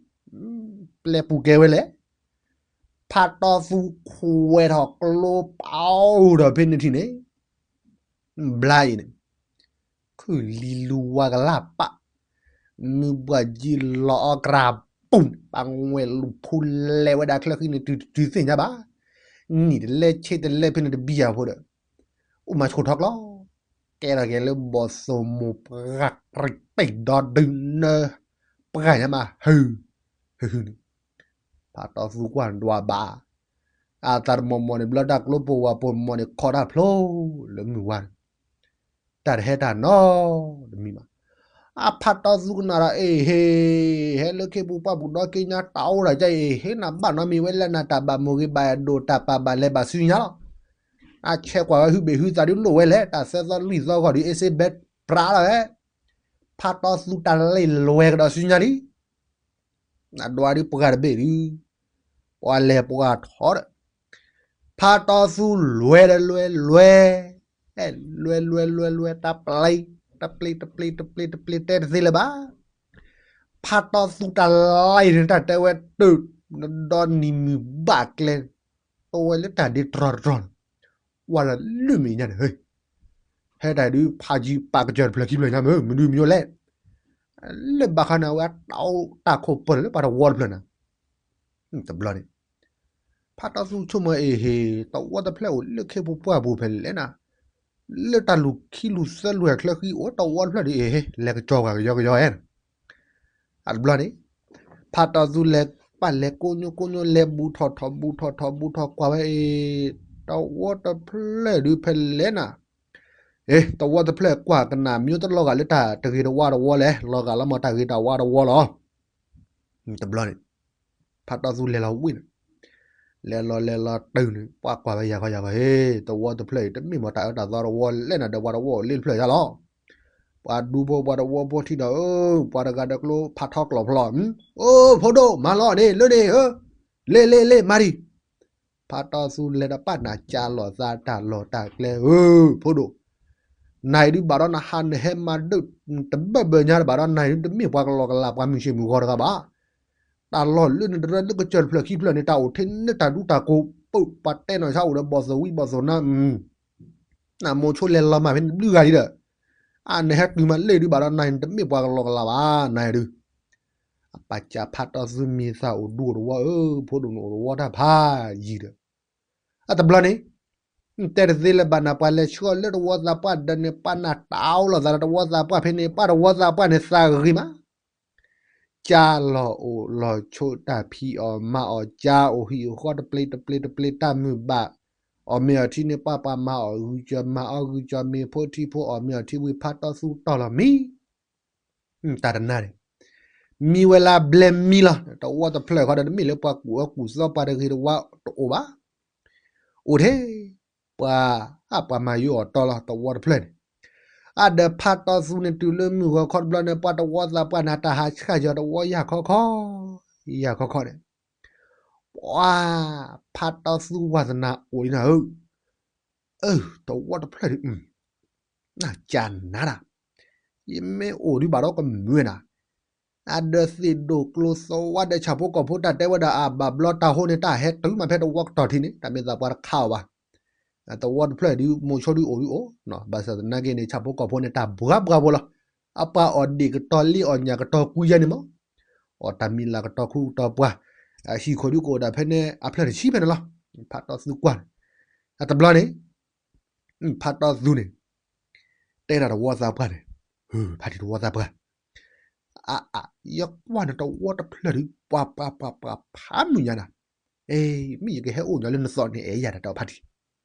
ပျဲပူၤကဲဝဲလဲၣ်, ဖးတီသူခွဲးထီၣ်ကျိပာ်အိၣ်ဒီးဖဲန့ၣ်ထံၣ်န့ၣ် ဘျါအံၤန့ၣ် ခုၣ်လံလူဝါကလၢ်ပာ်, မုၢ်ပှၢ်ယံၤလီၤအီၣ်ကြၢ်ပူၤန့ၣ် ပှၤဝဲၢ်လူၤဖိလဲၤဝဲဒၣ်ချၢဃံန့ၣ် တုၤတုၤသ့ၣ်ညါဘၣ်, နံၣ်တလဲဆ့တလဲဖဲန့ၣ်တဘံၣ်ယၤဖိဒီး အိၣ်မၤဆိထီၣ်ကျီ, ကဲထီၣ်က့ၤလၢဘီၣ်သိၣ်မိၢ်ပှၢ်ကြံးပ့ၢ်ဒီဒုးနၢ ပှၢ်ညါမး ဟု ဟု ဟုန့ၣ် ဖးတီသူကွၢ်ဒွးဘၣ်, အသးတမီၢ်မီၢ်န့ၣ် ဘျီတၢ်ကျိပိာ်ဝၤပိာ်မီၢ်န့ၣ် ခီတၢ်ဖျိလၢမုၢ်ဝါန့ၣ်, တၢ်တဟဲတၢ်နီတမံၤဘၣ်. အဖးတီသူကနၣ်ဒီး အ့ဟ့, ဟဲလၢခ့ပူၤပှၢ်ပူၤဒီးက့ညါတၢ်အိၣ်ဒီးကဲအ့ဟ့ နဘၣ်နီတမံၤဝဲလဲၣ် နတၢ်ဘၣ်မိၢ်ဂ့ၤဘၣ်ဒိၣ် တၢ်ပာ်ဘၣ်လဲၤဘၣ်ဆူညါလီၤ. အဆဲးကွၢ်ဝဲဟုဘ့ၣ်ဟုသးဒုးလိၣ်ဝဲလဲၣ် တၢ်သၢသီလွံၢ်သီဂီၢ်ဒုး အ့စ့ဘဲပြးလီၤဝဲ, ဖးတီသူတၢ်လံၣ်လွဲကဒီးဆူညါလံ. အဒွးဒုးပှၢ်တဘ့ၣ်ဒုး ပှၤလဲၤပှၤထီဒီး ဖးတီသူလွဲဒီးလွဲလွဲ, လွဲလွဲလွဲလွဲ တၢ်ပျ့ၤ, တပျ့ၤ တပျ့ၤ တပျ့ၤ တပျ့ၤ တပျ့ၤ တဲတသ့လၢၤဘၣ်. ဖးတီသူတၢ်လံၣ်န့ၣ် တၢ်တဲဝဲတုၤ ဒီနံၤမုၢ်ဘၣ်ကျဲ တဝဲလၢတၢ်ဒ့တြီတတြီန့ၣ် ကွၢ်လၢလွံၢ်မံၤညါန့ၣ် ဟဲတၢ်ဒုး ဖးယံၤပာ်ကစၢၢ်တဖျၢၣ်ခံဖျၢၣ်ညါမ့ၢ် မနုၤမညိလဲၣ်. လၢဘၣ်ဃးန့ၣ် အဝဲတၢ်အိၣ်တၢ်ခိၣ်ပၢၢ်လၢပှၤတဝီတဖျၢၣ်န့ၣ် တဘျီန့ၣ် ဖးတီသူဆိကမိၣ်အ့ဟ့ တဝီတဖျၢၣ်အိၣ်လၢခ့ပူၤပှၢ်ပူၤဖဲလဲၣ်နၤ, လၢတၢ်လူၤခံလူၤသၢလူၤဟဲချၢဃံအိၣ်တဝီတဖျၢၣ်ဒုးအ့ဟ့ လဲၤကစီၤပှၤကယီကယီဧဲ. အတဘျီန့ၣ် ဖးတီသူလဲၤပာ်လဲၤကိညိကိညိလဲၤဘူးထီၣ်ထီၣ်ဘူးထီၣ်ထီၣ်ဘူးထီၣ်ကွၢ်ဝဲအ့ တဝီတဖျၢၣ်ဒုးဖဲလဲၣ်နၤ, အ့ တဝီတဖျၢၣ်ကွၢ်ကနၣ်မ့ၢ်တလီၤဂာ်လၢတၢ်တဂ့ၤတဝါတဝီလဲၣ် လီၤဂာ်လီၤမ့ၢ်တၢ်ဂ့ၤတဝါတဝီလီၤ. တဘျီန့ၣ် ဖးတီသူလဲၤလီၤဝံၤန့ၣ် လဲၤလီၤလဲၤလီၤတုၤန့ၣ် ပှၤကွၢ်ဝဲယၤခီယၤခီ ဟ့ တဝီတဖျၢၣ်အံၤ တမ့ၢ်မ့ၢ်တၢ်အၢတၢ်သီတဝီလဲၣ်နၤဒီး ပှၤတဝီအိၣ်လၢတဖျၢၣ်ယါလီၤ. ပှၤဒူဖိပှၤတဝီဖိထံၣ်ဒီး အၢ ပှၤတဂၤဒီးကျိဖးထီကျိာ်ဖျီၣ်, အိ ဖိဒိၣ် မၤလီၤန့ၣ် လၢန့ၣ် ဧၢ, လ့လ့လ့ မၤဒံး. ဖးတီသူလဲၤတပာ်နၤ ကၢ်လီၤသးတၢ်လီၢ်တၢ်ကျဲ ဧၢ ဖိဒိၣ်, နၤအံၤဒုးဘၣ်ဒီးနဟးနဟဲမၤဒၢၣ် တဘၢၣ်ဘၢၣ်ညါတဘၣ်ဒီး နၤအံၤဒုးတမ့ၢ်ပှၤကလီကလး ပှၤမုၢ်ဆ့ၣ်မုၢ်ဂီၤတဂၤဘၣ်. တၢ်လီၢ်လၢနတရၢလၢကစၢၢ်တဖျၢၣ်ခံဖျၢၣ်န့ၣ် တၢ်အိၣ်ထဲန့ၣ်တၢ်ဒူတၢ်ကိး ပၢၢ်ပှၤတဲနီၢ်ဆါအိၣ်ဒီးဘီၣ်သိၣ်ဝံဘီၣ်သိၣ်နါ နမိၤဆိလဲၤလီၤမၢ်ဖဲန့ၣ်တဘျုးဂၤလံဒီး အနဟဲတုၤမးလ့ၣ်ဒုးဘၣ်ဒီး နၤအံၤနတမ့ၢ်ပှၤကလီကလးဘၣ် နၤအံၤဒုး. အပာ်စၢ်ဖးတီသူမံၤသးအိၣ်ဒူအိၣ်တဝီ ဧၢ ဖိဒိၣ်နအိၣ်တဝီတၢ်ဖးယံၤဒီး အတဘျီန့ၣ် တဲတသ့လၢၤဘၣ်နၤ ပှၤလဲၤဆှၢလၢတဝီသးပှၢ်ဒီးန့ၣ် ပာ်နၤတၢ်အိၣ်လီၤသးဒီးတဝီသးပှၢ်ဖဲန့ၣ် ပာ်တဝီသးပှၢ်န့ၣ်သးဂ့ၤမး ကၢ်လီၤအိၣ်လီၤဆိးတၢ်ဖံးအီၣ်မၤအီၣ် ကၢ်အိၣ်ဟံၣ်အိၣ်ဃီတပျ့ၤတပျ့ၤတပျ့ၤ တၢ်မုာ်ဘၣ် အီၣ်မ့ၤအီထံန့ၣ် ပှၤပှၤမၤအီၣ်ဂုာ်ကၢၤမၤအီၣ်ဂုာ်ကၢၤမ့ၤဖိထံဖိအီၣ်မ့ၤအီထံဝံၤ ဖးတီသူတီၢ်လီၤမံ တၢ်တနါန့ၣ် မံဝဲလၢဘျဲမံလီၤ. တဝီတဖျၢၣ်ဃီဒီး တမ့ၢ်လၢပှၤကူၣ်အၢကူၣ်သီပှၤတဂ့ၤတဝါတအိၣ်ဘၣ်. အိၣ်ထဲ ပှၤ အါ ပှၤမၤယိအီၤတီလီၤ တဝီတဖျၢၣ်န့ၣ်. အါ ဒီးဖးတီသူန့ၣ် တုၤလၢမုၢ်ဂီၤခီတဘျီန့ၣ် ပှၤတဝီသးပှၢ်န့ၣ် တၢ်ဟးဆှၣ်ယီၤတဝီယၢ်ခီခီ ယၢ်ခီခီန့ၣ် ပှၤ ဖးတီသူဝါသနၢ်အိၣ်လံနၤဧၢ, အၢ တဝီတဖျၢၣ်ဒုး နကၢ်နၤဒၣ်, ယမ့ၢ်အိၣ်ဒုးဘၣ်ဒီးကမုာ်နၤ, အဒီးသ့ၣ်ဒိၣ်ကျိသဝါဒီးဆၣ်ဖိကီၢ်ဖိတၢ်တဲဝဲဒၣ်အဘၣ်ဘျီတၢ်ဟိန့ၣ် တၢ်ဟဲတုၤမးဖဲတဝီကတီၢ်ထံးန့ၣ် တၢ်မ့ၢ်သးပှၤတခးအီၤဘၣ်. တဝီတဖျၢၣ်ဒုး မိၤဆိဒုးအိၣ်ဒုးအိၣ်, ဘၣ်ဆၣ်သနာ်က့န့ၣ် ဆၣ်ဖိကီၢ်ဖိန့ၣ် တၢ်ဘှါဘှါဖိလီၤ. အပှၤအီၣ်ဒ့ၣ်ကတီၤလ့အီၣ်ညၣ်ကတီၤကွံယဲန့ၣ်မး, အီၣ်တၢ်မံၤလၢ်ကတီၤခူကတီၤပှၢ်, အဟံၣ်ခိၣ်ဒုးကအိၣ်ဒၣ်ဖဲန့ၣ် အဖျၢၣ်တဆံဖဲန့ၣ်လီၤ. ဖးတီသူကွၢ်န့ၣ်, အတဘျီန့ၣ် ဖးတီသူန့ၣ် တဲဒၣ်တဝီသးပှၢ်န့ၣ်, ဖါတံၢ်တဝီသးပှၢ်, အါအါ ယကွၢ်နတဝီတဖျၢၣ်ဒုး ပှၤပှၤပှၤပှၤဖးမုာ်ညါနၤ, အ့ မ့ၢ်ယကဟဲအိၣ်ညီလၢနသိးန့ၣ် အဲၣ်ယၤတၢ်တဲအီၤဖါတံၢ်,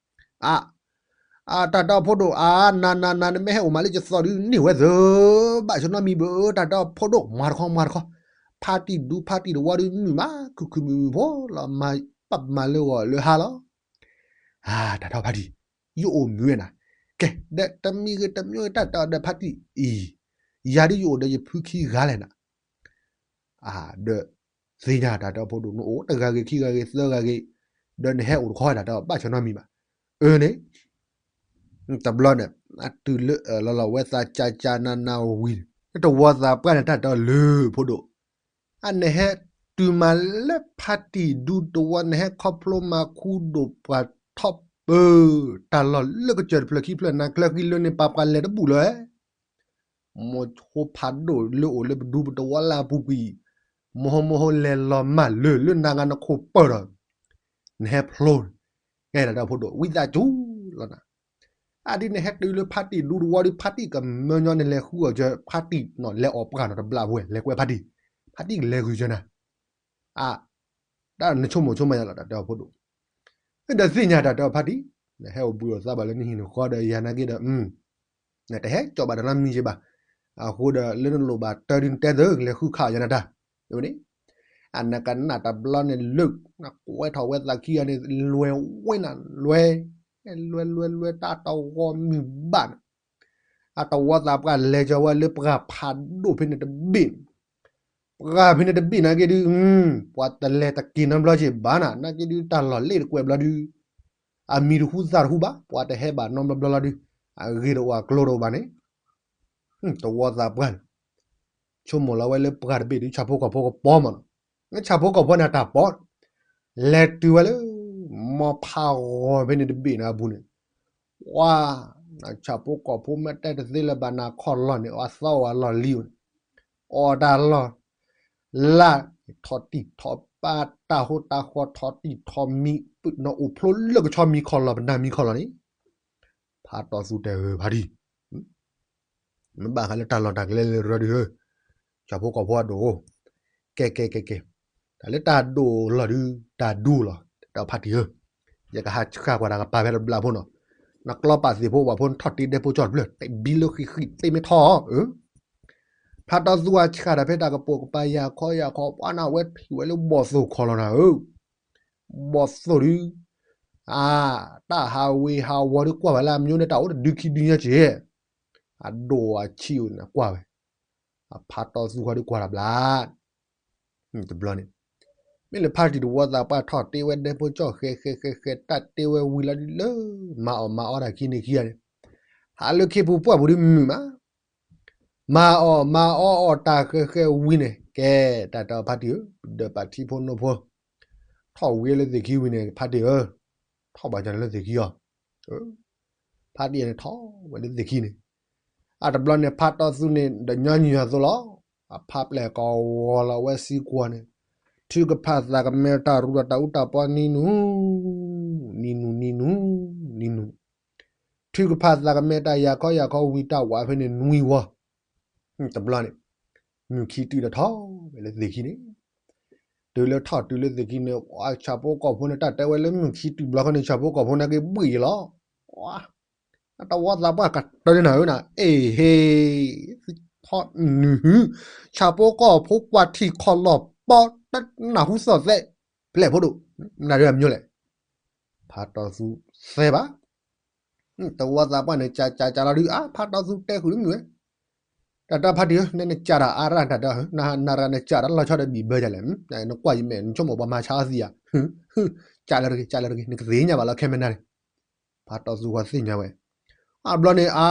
အါ အတၢ်တဲအီၤဖိဒိၣ် အါ နၤနၤနၤ နမ့ၢ်ဟဲအိၣ်မးလၢယသိးဒုးန့ၢ်ဝဲသၢ, ဘၣ်ဆၢနီတမံၤဘၣ် တၢ်တဲအီၤဖိဒိၣ် မၤတခီမၤတခီ, ဖါတံၢ်ဒူဖါတံၢ်တဝီဒုးမုာ်မး ခုၣ်ခုၣ်မုာ်မုာ်ဖိလီၤ မၤပာ်မၤလၢဂီၤလၢဟါလီၤ. အါ တၢ်တဲအီၤဖါတံၢ်, ယအိၣ်မုာ်ဝဲနၤ, ကဲ ဒီးတမံၤဂ့ၤတမံၤဂ့ၤ တၢ်တဲအီၤဒီးဖါတံၢ်အံၤ, ယၤဒုးယအိၣ်ဒီးယဖုခံဂၤလဲၣ်နၤ, အါ ဒီးသ့ၣ်ညါတၢ်တဲအီၤဖိဒိၣ် နအိၣ်တဂၤဂ့ၤခံဂၤဂ့ၤသၢဂၤဂ့ၤ, ဒီးနဟဲအိၣ်တခီတၢ်တဲအီၤ ဘၣ်ဆၢနီတမံၤဘၣ်, အၢန့ၣ် တဘျီန့ၣ် အတုၤလၢလီၤလီၤဝဲသးကၢ်ကၢ်နၤနၤဝံၤန့ၣ် တဝီသးပှၢ်န့ၣ် တၢ်တဲအီၤလၢဖိဒိၣ်, အနဟဲတုၤမးလၢဖါတံၢ်ဒူတဝီ နဟဲခီဖျိမၤခူဒိၣ်ပှၤထီၣ်ပၢ တၢ်လီၢ်လၢကစၢၢ်တဖျၢၣ်ခံဖျၢၣ်နၤ ချၢဃံလၢန့ၣ် ပှၤပှၤလဲၤတဘူၣ်လၢၤ, မိၤဆိဖးဒိၣ်လၢအိၣ်လၢပဒူပတဝီလၢအပူၤကွံာ်, မိၤဟိမိၤဟိလဲၤလီၤမၢ်လၢာ်လၢနၤဂၤနခိၣ်ပၢၢ်ဒီး နဟဲဖျိန့ၣ်, ကဲတၢ်တဲအီၤဖိဒိၣ်ဝံသးစူၤလီၤနၤ, အါဒ်နဟဲတုၤလၢဖါတံၢ်ဒူတဝီဒီး ဖါတံၢ်ကမၢညီနလဲၤဃုအီၤစၢၤ ဖါတံၢ်နီၤ လဲၤအီၣ်ပှၢ်နီၤတဘျီဝဲ လဲၤကွဲးဖါတံၢ်, ဖါတံၢ်ကလဲၤဂုာ်စၢၤနၤ, အါ တၢ်နဆိကမိၣ်ဆိကမးယါလီၤ တၢ်တဲအီၤဖိဒိၣ်, ဒီးသ့ၣ်ညါတၢ်တဲအီၤဖါတံၢ်, နဟဲအိၣ်ဘှံးအိၣ်သါဘၣ်လၢနဟံၣ်နဃီဒီးယၤနာ်က့ဒီး, နတဟဲကၠီၣ်ဘၣ်တၢ်နီတမံၤက့ဘၣ်, အဃိဒီးလၢနလိၣ်ဘၣ်တၢ်ဒုးနတဲသၢ လဲၤဃုခးယၤနတၢ်, ဝဲန့ၣ်, အနကနၣ်တဘျီန့ၣ်လၢ နကွဲထီၣ်ဝဲသးခံဂၤန့ၣ် လဲၤဝဲနၤ လဲၤ, လဲၤလဲၤလဲၤတၢ်တဂီၤမုၢ်ဘၣ်န့ၣ်, အတဝီသးပှၢ်လဲၤကီၤဝဲလၢပှၢ်ဖးဒိၣ်ဖဲန့ၣ်တဘ့ၣ်န့ၣ်, ပှၢ်ဖဲန့ၣ်တဘ့ၣ်န့ၣ်က့ဒုး, ပှၤတလဲၤတက့ၤနီတဘျီက့ၤဘၣ်နၤ, နာ်က့ဒုးတၢ်လီၢ်လ့ၣ်တကွဲးဘျီဒုး, အမံၤတဟူသၣ်တဟူဘၣ်, ပှၤတဟဲဘၣ်နီတဘျီဘျီလီၤဒုး, အဂ့ၢ်တအိၣ်အကျိၤတအိၣ်ဘၣ်န့ၣ်, တဝီသးပှၢ်န့ၣ် ဆိကမိၣ်လီၤဝဲလၢပှၢ်တဘ့ၣ်ဒုး ဆၣ်ဖိကီၢ်ဖိကပီၤမးနီၤ, ဆၣ်ဖိကီၢ်ဖိန့ၣ်အတၢ်ပီၤ, လဲၤတုၤဝဲလၢ မီဖးဂီၤဖဲန့ၣ်တဘ့ၣ်န့ၣ်အပူၤန့ၣ်, ပှၤ, ဆၣ်ဖိကီၢ်ဖိမ့ၢ်တဲတသ့လၢၤဘၣ်နၤခီၣ်လီၢ်န့ၣ် အသီအိၣ်အလီၢ်လံၤန့ၣ်, အီၣ်တၢ်လီၢ် လၢ ထီၣ်တံၢ်ထီၣ်ပၢတၢ်ဟိတၢ်ဃီ ထီၣ်တံၢ်ထီၣ်မံၤ, နအိၣ်ဖျိလၢကဆီမံၤခီၣ်လီၢ် ပနၢ်မံၤခီၣ်လီၢ်န့ၣ်, ဖးတီသူတဲဧၢဖးတံၢ်, မ့ၢ်ဘၣ်ဃးလၢတၢ်လီၢ်တၢ်ကျဲလၢရၢဒုးဧၢ, ဆၣ်ဖိကီၢ်ဖိအဒိၣ်, ကဲကဲကဲကဲ, တၢ်လၢတၢ်ဒိၣ်လီၢ်ဒုး တၢ်ဒိၣ်လီၤ တၢ်ဖးတံၢ်ဧၢ, ယကဟးဆှၣ်ကွၢ်တၢ်ကပၤဖဲတဘျီဖိနီၤ, နကျီပာ်သ့ၣ်ဖိဝဲဖိ နထီၣ်တ့ဒဲဖိကၠီၣ်တဖျၢၣ် တဘံလၢဃံးဃံးသ့မ့ၢ်ထီၣ်ဧၢ, ဖးတီသူအဆှၣ်တၢ်ဖဲတၢ်ကပိာ်ကပၤယၤခီယၤခီ ပှၤနၢ်ဝဲထံၣ်ဝဲလၢဘီၣ်သိၣ်ခီၣ်လီၢ်နၤဧၢ, ဘီၣ်သိၣ်ဒုး, အါ, တၢ်ဟးဝ့ၤဟးဝီၤဒုးကွၢ်ဝဲလၢအမညိန့ၣ် တၢ်အိၣ်တဒုခံဒုညါက့ၤ, အဒိၣ်အဆံးအိၣ်န့ၣ်ကွၢ်ဝဲ, အဖးတီသူဃီဒုးကွၢ်တၢ်ဘျါ တဘျီန့ၣ်, မ့ၢ်လၢဖးတံၢ်တဝီသးပှၢ်ထီၣ်တ့ဝဲဒဲဖိကၠီၣ် ဃဲဃဲဃဲဃဲ တၢ်တ့ဝဲဝံၤလီၤဒုးလၢ မၤအီၣ်မၤအီတၢ်ခံန့ၣ်ခံဂၤန့ၣ်, ဟးလၢခ့ပူၤပှၢ်ပူၤဒုးမုာ်မး, မၤအီၣ်မၤအီအီၣ်တၢ်ဃဲဃဲဝံၤန့ၣ် ကဲ, တၢ်တဲဖးတံၢ်ဧၢ, ဒီးပာ်ထံဖိနိဖိ, ထီၣ်ဝံၤလၢသ့ၣ်ခံဝံၤန့ၣ် ဖးတံၢ်ဧၢ, ထီၣ်ဘၣ်ကန့ၣ်လၢသ့ၣ်ခံအီၤ, ဖးတံၢ်န့ၣ်ထီၣ်ဝဲလၢသ့ၣ်ခံန့ၣ်, အတဘျီန့ၣ် ဖးတီသူန့ၣ် ဒီးညီနုၢ်အသိးလီၤ, အဖးပျဲၢ်ကဝီၤလီၤဝဲစံကွီၤန့ၣ်, ထုကဖၣ်သးကမဲတၢ်ရူဒီးတၢ်အူတၢ်ပီနံၤနူ, နံၤနူနံၤနူ, နံၤနူ, ထုကဖၣ်သးကမဲတၢ်ယၤခီယၤခီဝံၤတၢ်ဝးဖဲန့ၣ်နွံဝီ, တဘျီန့ၣ်, မုၢ်ခံတုၤဒီးထီၣ်ဝဲလၢသ့ၣ်ခံန့ၣ်, တုၤလၢထီၣ်တုၤလၢသ့ၣ်ခံန့ၣ် ဆၣ်ဖိကီၢ်ဖိန့ၣ် တၢ်တဲဝဲလၢမုၢ်ခံတုၤဘျီခီန့ၣ် ဆၣ်ဖိကီၢ်ဖိန့ၣ်က့ၤဘှံးလီၤ, တဝီသးပှၢ်ကတၢၢ်န့ၣ်နၤဧၢနၤ, အ့ၣ်ဟ့ၣ်, ထီၣ်နုာ်, ဆၣ်ဖိကီၢ်ဖိကွၢ်ထံခီၣ်လီၢ်ပီတနၢ်ဟူသီၣ်သဲး, ဖျဲၣ်ဖိဒိၣ်, နၤဒုးအမညိလဲၣ်, ဖးတီသူသဲဘၣ်, တဝီသးပှၢ်န့ၣ် ကၠးကၠးကၠးလီၤဒုး အါ ဖးတီသူတဲဃုာ်လၢမုၢ်ဝဲ, တၢ်တၢ်ဖးတံၢ်ဧၢ နနကၠးတၢ်အါရၣ်တၢ်ဒီး နနရၣ်နကၠးတၢ်လီၤဆီဒီးဘံၣ်ဘၢဒ်လဲၣ်, နကွၢ်ယမဲာ် နဆိကမိၣ်ပှၤမၤဆါအီၤသံဧါ, ကၠးလၢတဂ့ၤ ကၠးလၢတဂ့ၤ နကသ့ၣ်ညါဘၣ်လီၤခဲမနၤန့ၣ်, ဖးတီသူဃီသ့ၣ်ညါဝဲ, အဘျီန့ၣ်အါ,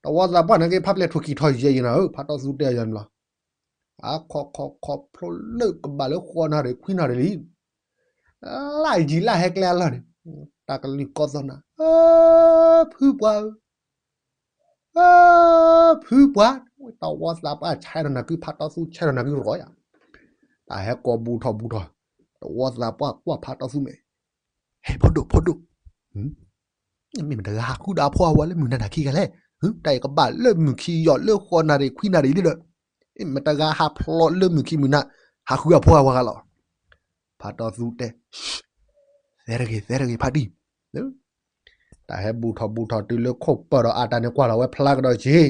တဝီသးပှၢ်န့ၣ်က့ၤ ဖးပျဲၢ်ထိၣ်ကံၢ်ထီၣ်ယဲၢ်ယဲၢ်နၤဧၢ ဖးတီသူတဲယၤန့ၣ်လီၤ, အခီခီခီဖျိလၢကဘၣ်လၢဃီနၣ်ရံၣ်ခွံနၣ်ရံၣ်လံ လၢယံၤလၢဟဲကျဲအလီၢ်န့ၣ်, တၢ်ကလုၢ်ကီၢ်သီနၤ, ဖုပှၢ်ဧၢ, ဖုပှၢ်, တဝီသးပှၢ်ဆဲးထီၣ်နၤကု ဖးတီသူဆဲးထီၣ်နၤကုရီယၤ, တၢ်ဟဲကိးဘူးထီၣ်ဘူးထီၣ်, တဝီသးပှၢ်ကွၢ်ဖးတီသူမဲာ်, ဟဲဖိဒိၣ်ဖိဒိၣ် မ့ၢ်မတၤတဂၤဟးဃုဒီးအဖိအဝၤလၢမုၢ်နၤတၢ်ခံဂၤလဲၣ်, တၢ်အံၤကဘၣ်လၢမုၢ်ခံယီၤလၢဃီနၣ်ရံၣ်ခွံနၣ်ရံၣ်လံဒီး, မ့ၢ်မတၤတဂၤဟးဖျိးလၢမုၢ်ခံမုၢ်နၤ, ဟးဃုအဖိအဝၤဂၤလီၤ, ဖးတီသူတဲ, သဲတဂ့ၤ သဲတဂ့ၤ ဖးတံၢ်, တၢ်ဟဲဘူးထီၣ်ဘူးထီၣ်တုၤလၢခိၣ်ပၢၢ်ဒီးအတၢ်န့ၣ်ကွၢ်လီၤဝဲဖျါကဒီးက့ၤ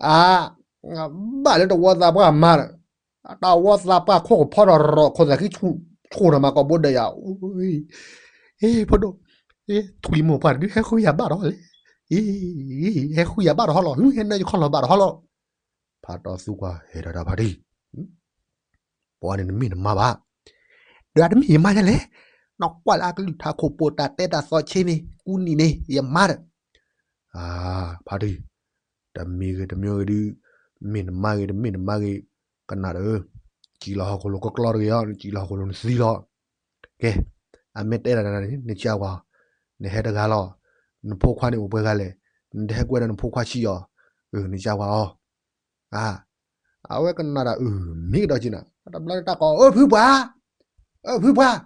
အါ, ဘၣ်လၢတဝီသးပှၢ်မၤဒီး, တဝီသးပှၢ်ခိၣ်ကဖီဒီးရီၣ်ခိၣ်သးခံဆူၣ်, ဆူၣ်နီၤမၤကိာ်ဘိဒၣ်ယၤ, အ့ ဖိဒိၣ်, ထွံၣ်မိၢ်ပှၢ်တဒုဟဲဃုယၤဘၣ်ဒီးဟီလဲၣ်, အ့ ဟဲဃုယၤဘၣ်ဒီးဟီလီၤ, ဟဲနၢယခီၣ်လီၤဘၣ်ဒီးဟီလီၤ, ဖးတီသူကွၢ်ဟဲဒီးတၢ်ဖးတံၢ် ပှၤန့ၣ်နမ့ၢ်နမါဘၣ်, ဒီးတမ့ၢ်ယမါညါလဲၣ်, နကွၢ်လၢအကလုၢ်ထးခိၣ်ပိာ်တၢ်တဲတၢ်သီဆ့န့ၣ် ကူနံၤန့ၣ် ယမါဒီး, ဖးတံၢ်, တမ့ၢ်ဂ့ၤတမ့ၢ်ဂ့ၤဒုး, မ့ၢ်နမါဂ့ၤတမ့ၢ်နမါဂ့ၤ, ကနၣ်ဒီး, ကံၣ်လီၤဟီၣ်ခိၣ်လိၤကကျီတဂ့ၤအီၤ, နကံၣ်လီၤဟီၣ်ခိၣ်လိၤနသံလီၤ, ကဲ, အမ့ၢ်တဲဒၣ်နၤန့ၣ် နကးဝဲအီၤ, နဟဲတဂၤလီၤ, နဖိခွါန့ၣ်အိၣ်ပှဲၤဂၤလဲၣ်, နတဟဲကွဲဒီးနဖိခွါဆံးအီၤ, နကးဝဲအီၤ အါ, အဝဲကနၣ်တၢ်အုၣ်မ့ၢ်ကဒီးက့ၤနၤ, တဘျီတၢ်ကိး အၢ ဖုပှၢ်, အၢ ဖုပှၢ်,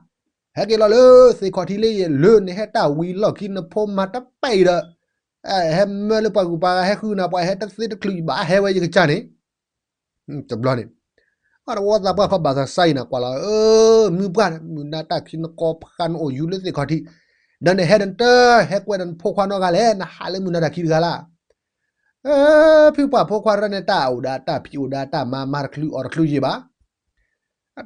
ဟဲက့ၤလီၤလၢသ့ၣ်ခီၣ်ထံးလၢယဲၢ်လၢ နဟဲတၢ်ဝံၤလီၢ်ခံနဖိမၤတပဲာ်ဒီး, ဟဲမၢလၢပှၤဂုၤပှၤဂၤဟဲဃုနၤ ပှၤဟဲတသ့တချုးဘၣ်ဟဲဝဲယကစၢ်န့ၣ် တဘျီန့ၣ်, အတဝီသးပှၢ်ခီဘၣ်သးစါအံၤနၤကွၢ်လီၤ, အၢ မုၢ်ပှၢ်, မုၢ်နၤတၢ်ခံနကီဖးနအိၣ်ယူၤလၢသ့ၣ်ခီၣ်ထံး, ဒီးနဟဲဒီးနတဟဲကွဲဒီးနဖိခွါနီတဂၤလဲၣ်, နဟးလၢမုၢ်နၤတၢ်ခံတဂၤလၢ်, ဖုပှၢ်ဖိခွါရၢန့ၣ် တၢ်အိၣ်ဒၣ်တၢ်ဖံးအိၣ်ဒၣ်တၢ်မၤ မၤတချုးအီၣ်တချုးယံာ်ဘၣ်.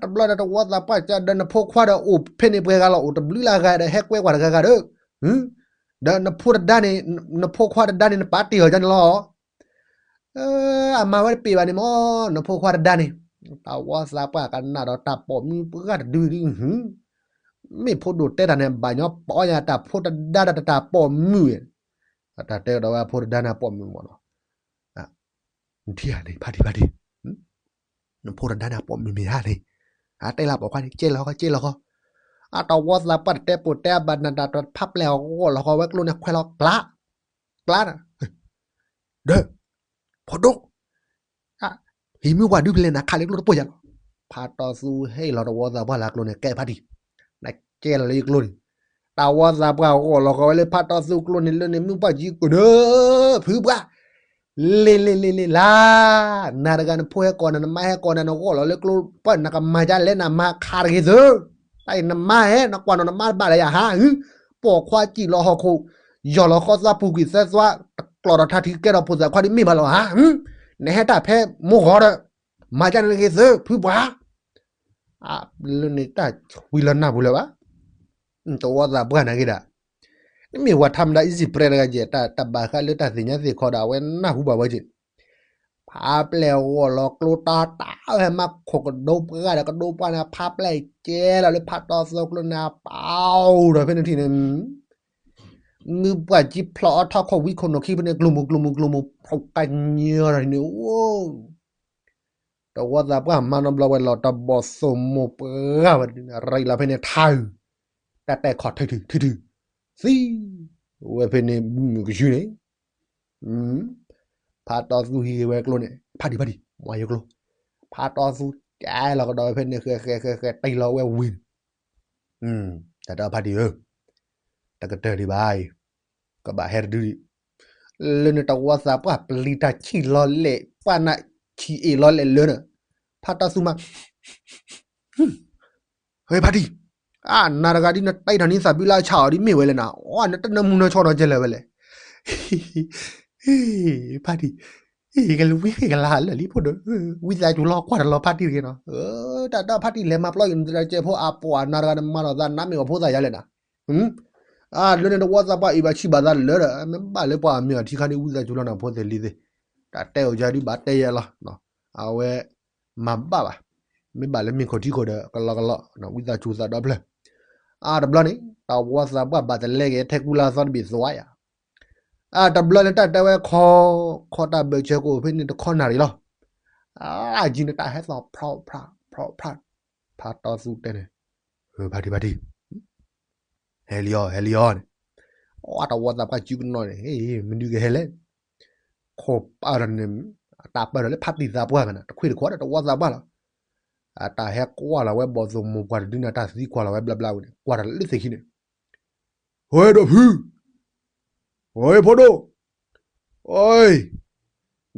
တဘျီဒီးတဝီသးပှၢ်ကဒီး နဖိခွါဒီးအိၣ်ဖဲန့ၣ်ပှဲၤဂၤလီၤ အိၣ်တဘျုးလၢအဂၤဒီး ဟဲကွဲကွၢ်တဂၤဂၤဒီး, ဒီးနဖိတဒါန့ၣ်, နဖိခွါတဒါန့ၣ် နပာ်တ့ၢ်အီၤဒ်န့ၣ်လီၤ. အမၤဝဲတပ့ၢ်ဘၣ်န့ၣ်မၢ် နဖိခွါတဒါန့ၣ်, တဝီသးပှၢ်ကနၣ်ဒီးတၢ်ပိာ်မုၣ်ပှၢ်တဒုဒု, မ့ၢ်ဖိဒိၣ်တဲတၢ်န့ၣ် ဘၣ်ညီပိာ်ညါတၢ်ဖိတဒါဒီးတၢ်ပိာ်မုၣ်, တၢ်တဲကဒီးဝဲအဖိတဒါန့ၣ်အပိာ်မုၣ်မၢ်နီၤ, နထံၣ်ဧါန့ၣ် ဖါတံၢ်ဖါတံၢ်, နဖိတဒါန့ၣ်အပိာ်မုၣ်မ့ၢ်ဧါန့ၣ်, အတဲလၢပိာ်ခွါန့ၣ် ကဲလီၤဃီ ကဲလီၤဃီ, အတဝီသးပှၢ်တတဲပိာ်တဲအဘၣ်နတၢ်ဖးပျဲၢ်အဂီၢ်လီၤဃီဝဲကျိန့ၣ်ခွဲးလီၤကျါ, ကျါနၤ ဒီး, ဖိဒိၣ်, ဟံးမုၢ်ပှၢ်ဒုဖဲလဲၣ်နၤ ခးလၢကျိတပိာ်ယၤလီၤ. ဖးတီသူဟ့ၣ်လီၤတဝီသးပှၢ်လၢကျိန့ၣ် ကဲဖါတံၢ်, နကဲလီၤလၢယကျိန့ၣ်, တဝီသးပှၢ်ဂီၢ်လီၤဃီဝဲလၢဖးတီသူကျိန့ၣ်လၢန့ၣ် မုၢ်ပှၢ်ကံကဒီး, ဖုပှၢ်, လ့လ့လ့လ့လါ, နၤတဂၤနဖိဟဲကိးနၤ နမါဟဲကိးနၤ နဂီၢ်လီၤလၢကျိပှၢ် နကမၤဒ်လဲၣ် နမၤခးတဂ့ၤသု, တၢ်အံၤနမါဟဲ နကွၢ်နီၤ နမါတဘၣ်လၢယၤဟါ, ပိာ်ခွါစံၣ်လီၤဟီၣ်ခိၣ်, ယီၢ်လီၤဃီသွါပူၤကွံာ်သၢသွါ, တကျီၢ်ဒီးထါထံးကဲထီၣ်ဖိသၣ်ခွါဒ်မ့ၢ်ဘၣ်လီၤဧါ, နဟဲတၢ်ဖဲမိၢ်ဂီၤဒီး, မၤဒ်န့ၣ်တဂ့ၤသု ဖုပှၢ်, လၢန့ၣ်တၢ်ဝံၤလီၤနၢ်ပူၤလၢၤဘၣ်, တဝီသးပှၢ်န့ၣ်က့ၤဒၣ်, နမ့ၢ်ဝၤထါမတၤ easy press တဂၤယဲၢ် တၢ်ဘၣ်ဃးလၢတၢ်သ့ၣ်ညါသ့ၣ်ခီဒီး အဝဲနၢ်ဟူဘၣ်ဝဲက့ၤ, ဖးပျဲၢ်ဂီၢ်လီၤကျိတီတီ ဟဲမၤခိၣ်ကဒိပှၢ်ဒီးကဒိပှၢ်န့ၣ် ဖးပျဲၢ်ကဲလီၤလၢဖးတီသူကျိန့ၣ် ပာ်အိၣ်ဒီးဖဲန့ၣ်ထံၣ်န့ၣ်, မုၢ်ပှၢ်ကံဖျိးအီထီၣ်ခိၣ်ဝံခိၣ်နီၣ်ခံဖဲန့ၣ် ကျိၤမူၤကျိၤမူၤကျိၤမူၤ ဖျိးကညီဒီးန့ၣ်, အိ တဝီသးပှၢ်မၤနီတဘျီဝဲလီၤ တဘီၣ်သိၣ်မိၢ်ပှၢ်ဝဲ ရံးလီၤဖဲန့ၣ်ထါအုး, တၢ်တဲခီၣ်ထုထုထုထု, သံ, ဝဲဖဲန့ၣ်မုၢ်ကယုၢ်န့ၣ်, ဖးတီသူဟံးဝဲကျိန့ၣ် ဖါတံၢ်ဖါတံၢ် မၤယိၤကျိ, ဖးတီသူကဲလီၤကဒီးဝဲဖဲန့ၣ် ဃဲဃဲဃဲဃဲ တံၢ်လီၤဝဲဝံၤန့ၣ်, တၢ်တဲဖါတံၢ်ဧၢ, တကတၢၢ်ဒံးဘၣ်အံၤ, ကဘၣ်ဟဲတဒုဒံး, လၢန့ၣ်တဝီသးပှၢ်ပျံၤတၢ်ဆံၣ်လီၤလဲၣ် ပှၢ်နၢ်ဆံၣ်အ့ၣ်လီၤလဲၣ်လၢန့ၣ်, ဖးတီသူမၤ ဟဲဖါတံၢ်, အနၤတဂၤဒ်နတံၢ်ထီၣ်န့ၣ်သးဘုလၢဆၣ်အီၤဒ်မ့ၢ်ဝဲလဲၣ်နၤ, အီ နတနၢမူနၢဆှီနီၤကဲလဲၣ်ဝဲလဲၣ်, ဖါတံၢ်, ကလဲၤဝံဃ့ကလါလၢာ်လံဖိဒီး, ဝံသးစူၤလီၤကွၢ်တလီၤဖါတံၢ်တဂ့ၤနီၤ, တၢ်ဒီးဖါတံၢ်လဲၤမၤပျီယိၤနတကဲဖိအပှၤနၤတဂၤနမၤထီၣ်သးနါမ့ၢ်အီၤဖိသၣ်ယါလဲၣ်နၤ, အလၢန့ၣ်တဝီသးပှၢ်အံၤဘၣ်ဆံၣ်ဘၣ်သးလၢဒီး မ့ၢ်ဘၣ်လၢပှၤအမ့ၢ်အီၤထံခါန့ၣ် ဝံသးစူၤလီၤနၤဖိသ့ၣ်လံသ့ၣ်, တၢ်တဲအိၣ်ယါဒ်ဘၣ်တဲယဲလီၤ, အဝဲ မၤဘၣ်ဘၣ်, မ့ၢ်ဘၣ်လၢမ့ၢ်ခိၣ်ထံခိၣ်ဒီးကလီကလီ, ဝံသးစူၤသးဒီဖျၢၣ်, အတဘျီန့ၣ် တဝီသးပှၢ်ဘၣ်တလဲက့ၤထဲကူလၢအသီတဘ့ၣ်သွါယၤ, အတဘျီန့ၣ်တၢ်တဲဝဲခီ, ခီတၢ်ဘၢၣ်စၢၤကအိၣ်ဖဲန့ၣ်တခီနၣ်ရံၣ်လီၤ, အယံၤန့ၣ်တၢ်ဟဲသီၣ်ဖျီဖျီဖျီဖျီ, ဖးတီသူတဲန့ၣ်, ဖါတံၢ်ဖါတံၢ် ဟဲလံအီၤ ဟဲလံအီၤန့ၣ်, အတဝီသးပှၢ်စုကနီၤန့ၣ် မနုၤကဟဲလဲၣ်, ခိၣ်ပာ်ဒီးန့ၣ်, အတၢ်ပၢၢ်ဒီးလၢဖါတံၢ်သးပှၢ်မးနၤ တခွ့တခီဒီးတဝီသးပှၢ်လီၤ, အတၢ်ဟဲကွၢ်လီၤဝဲဘီၣ်သိၣ်မိၢ်ပှၢ်တဒုန့ၣ် တၢ်သံကွၢ်လီၤဝဲဘျါဘျါဝဲန့ၣ် ကွၢ်တၢ်လၢသ့ၣ်ခံန့ၣ်, ဟဲဒီးဖု, ဟဲဖိဒိၣ်, အီ,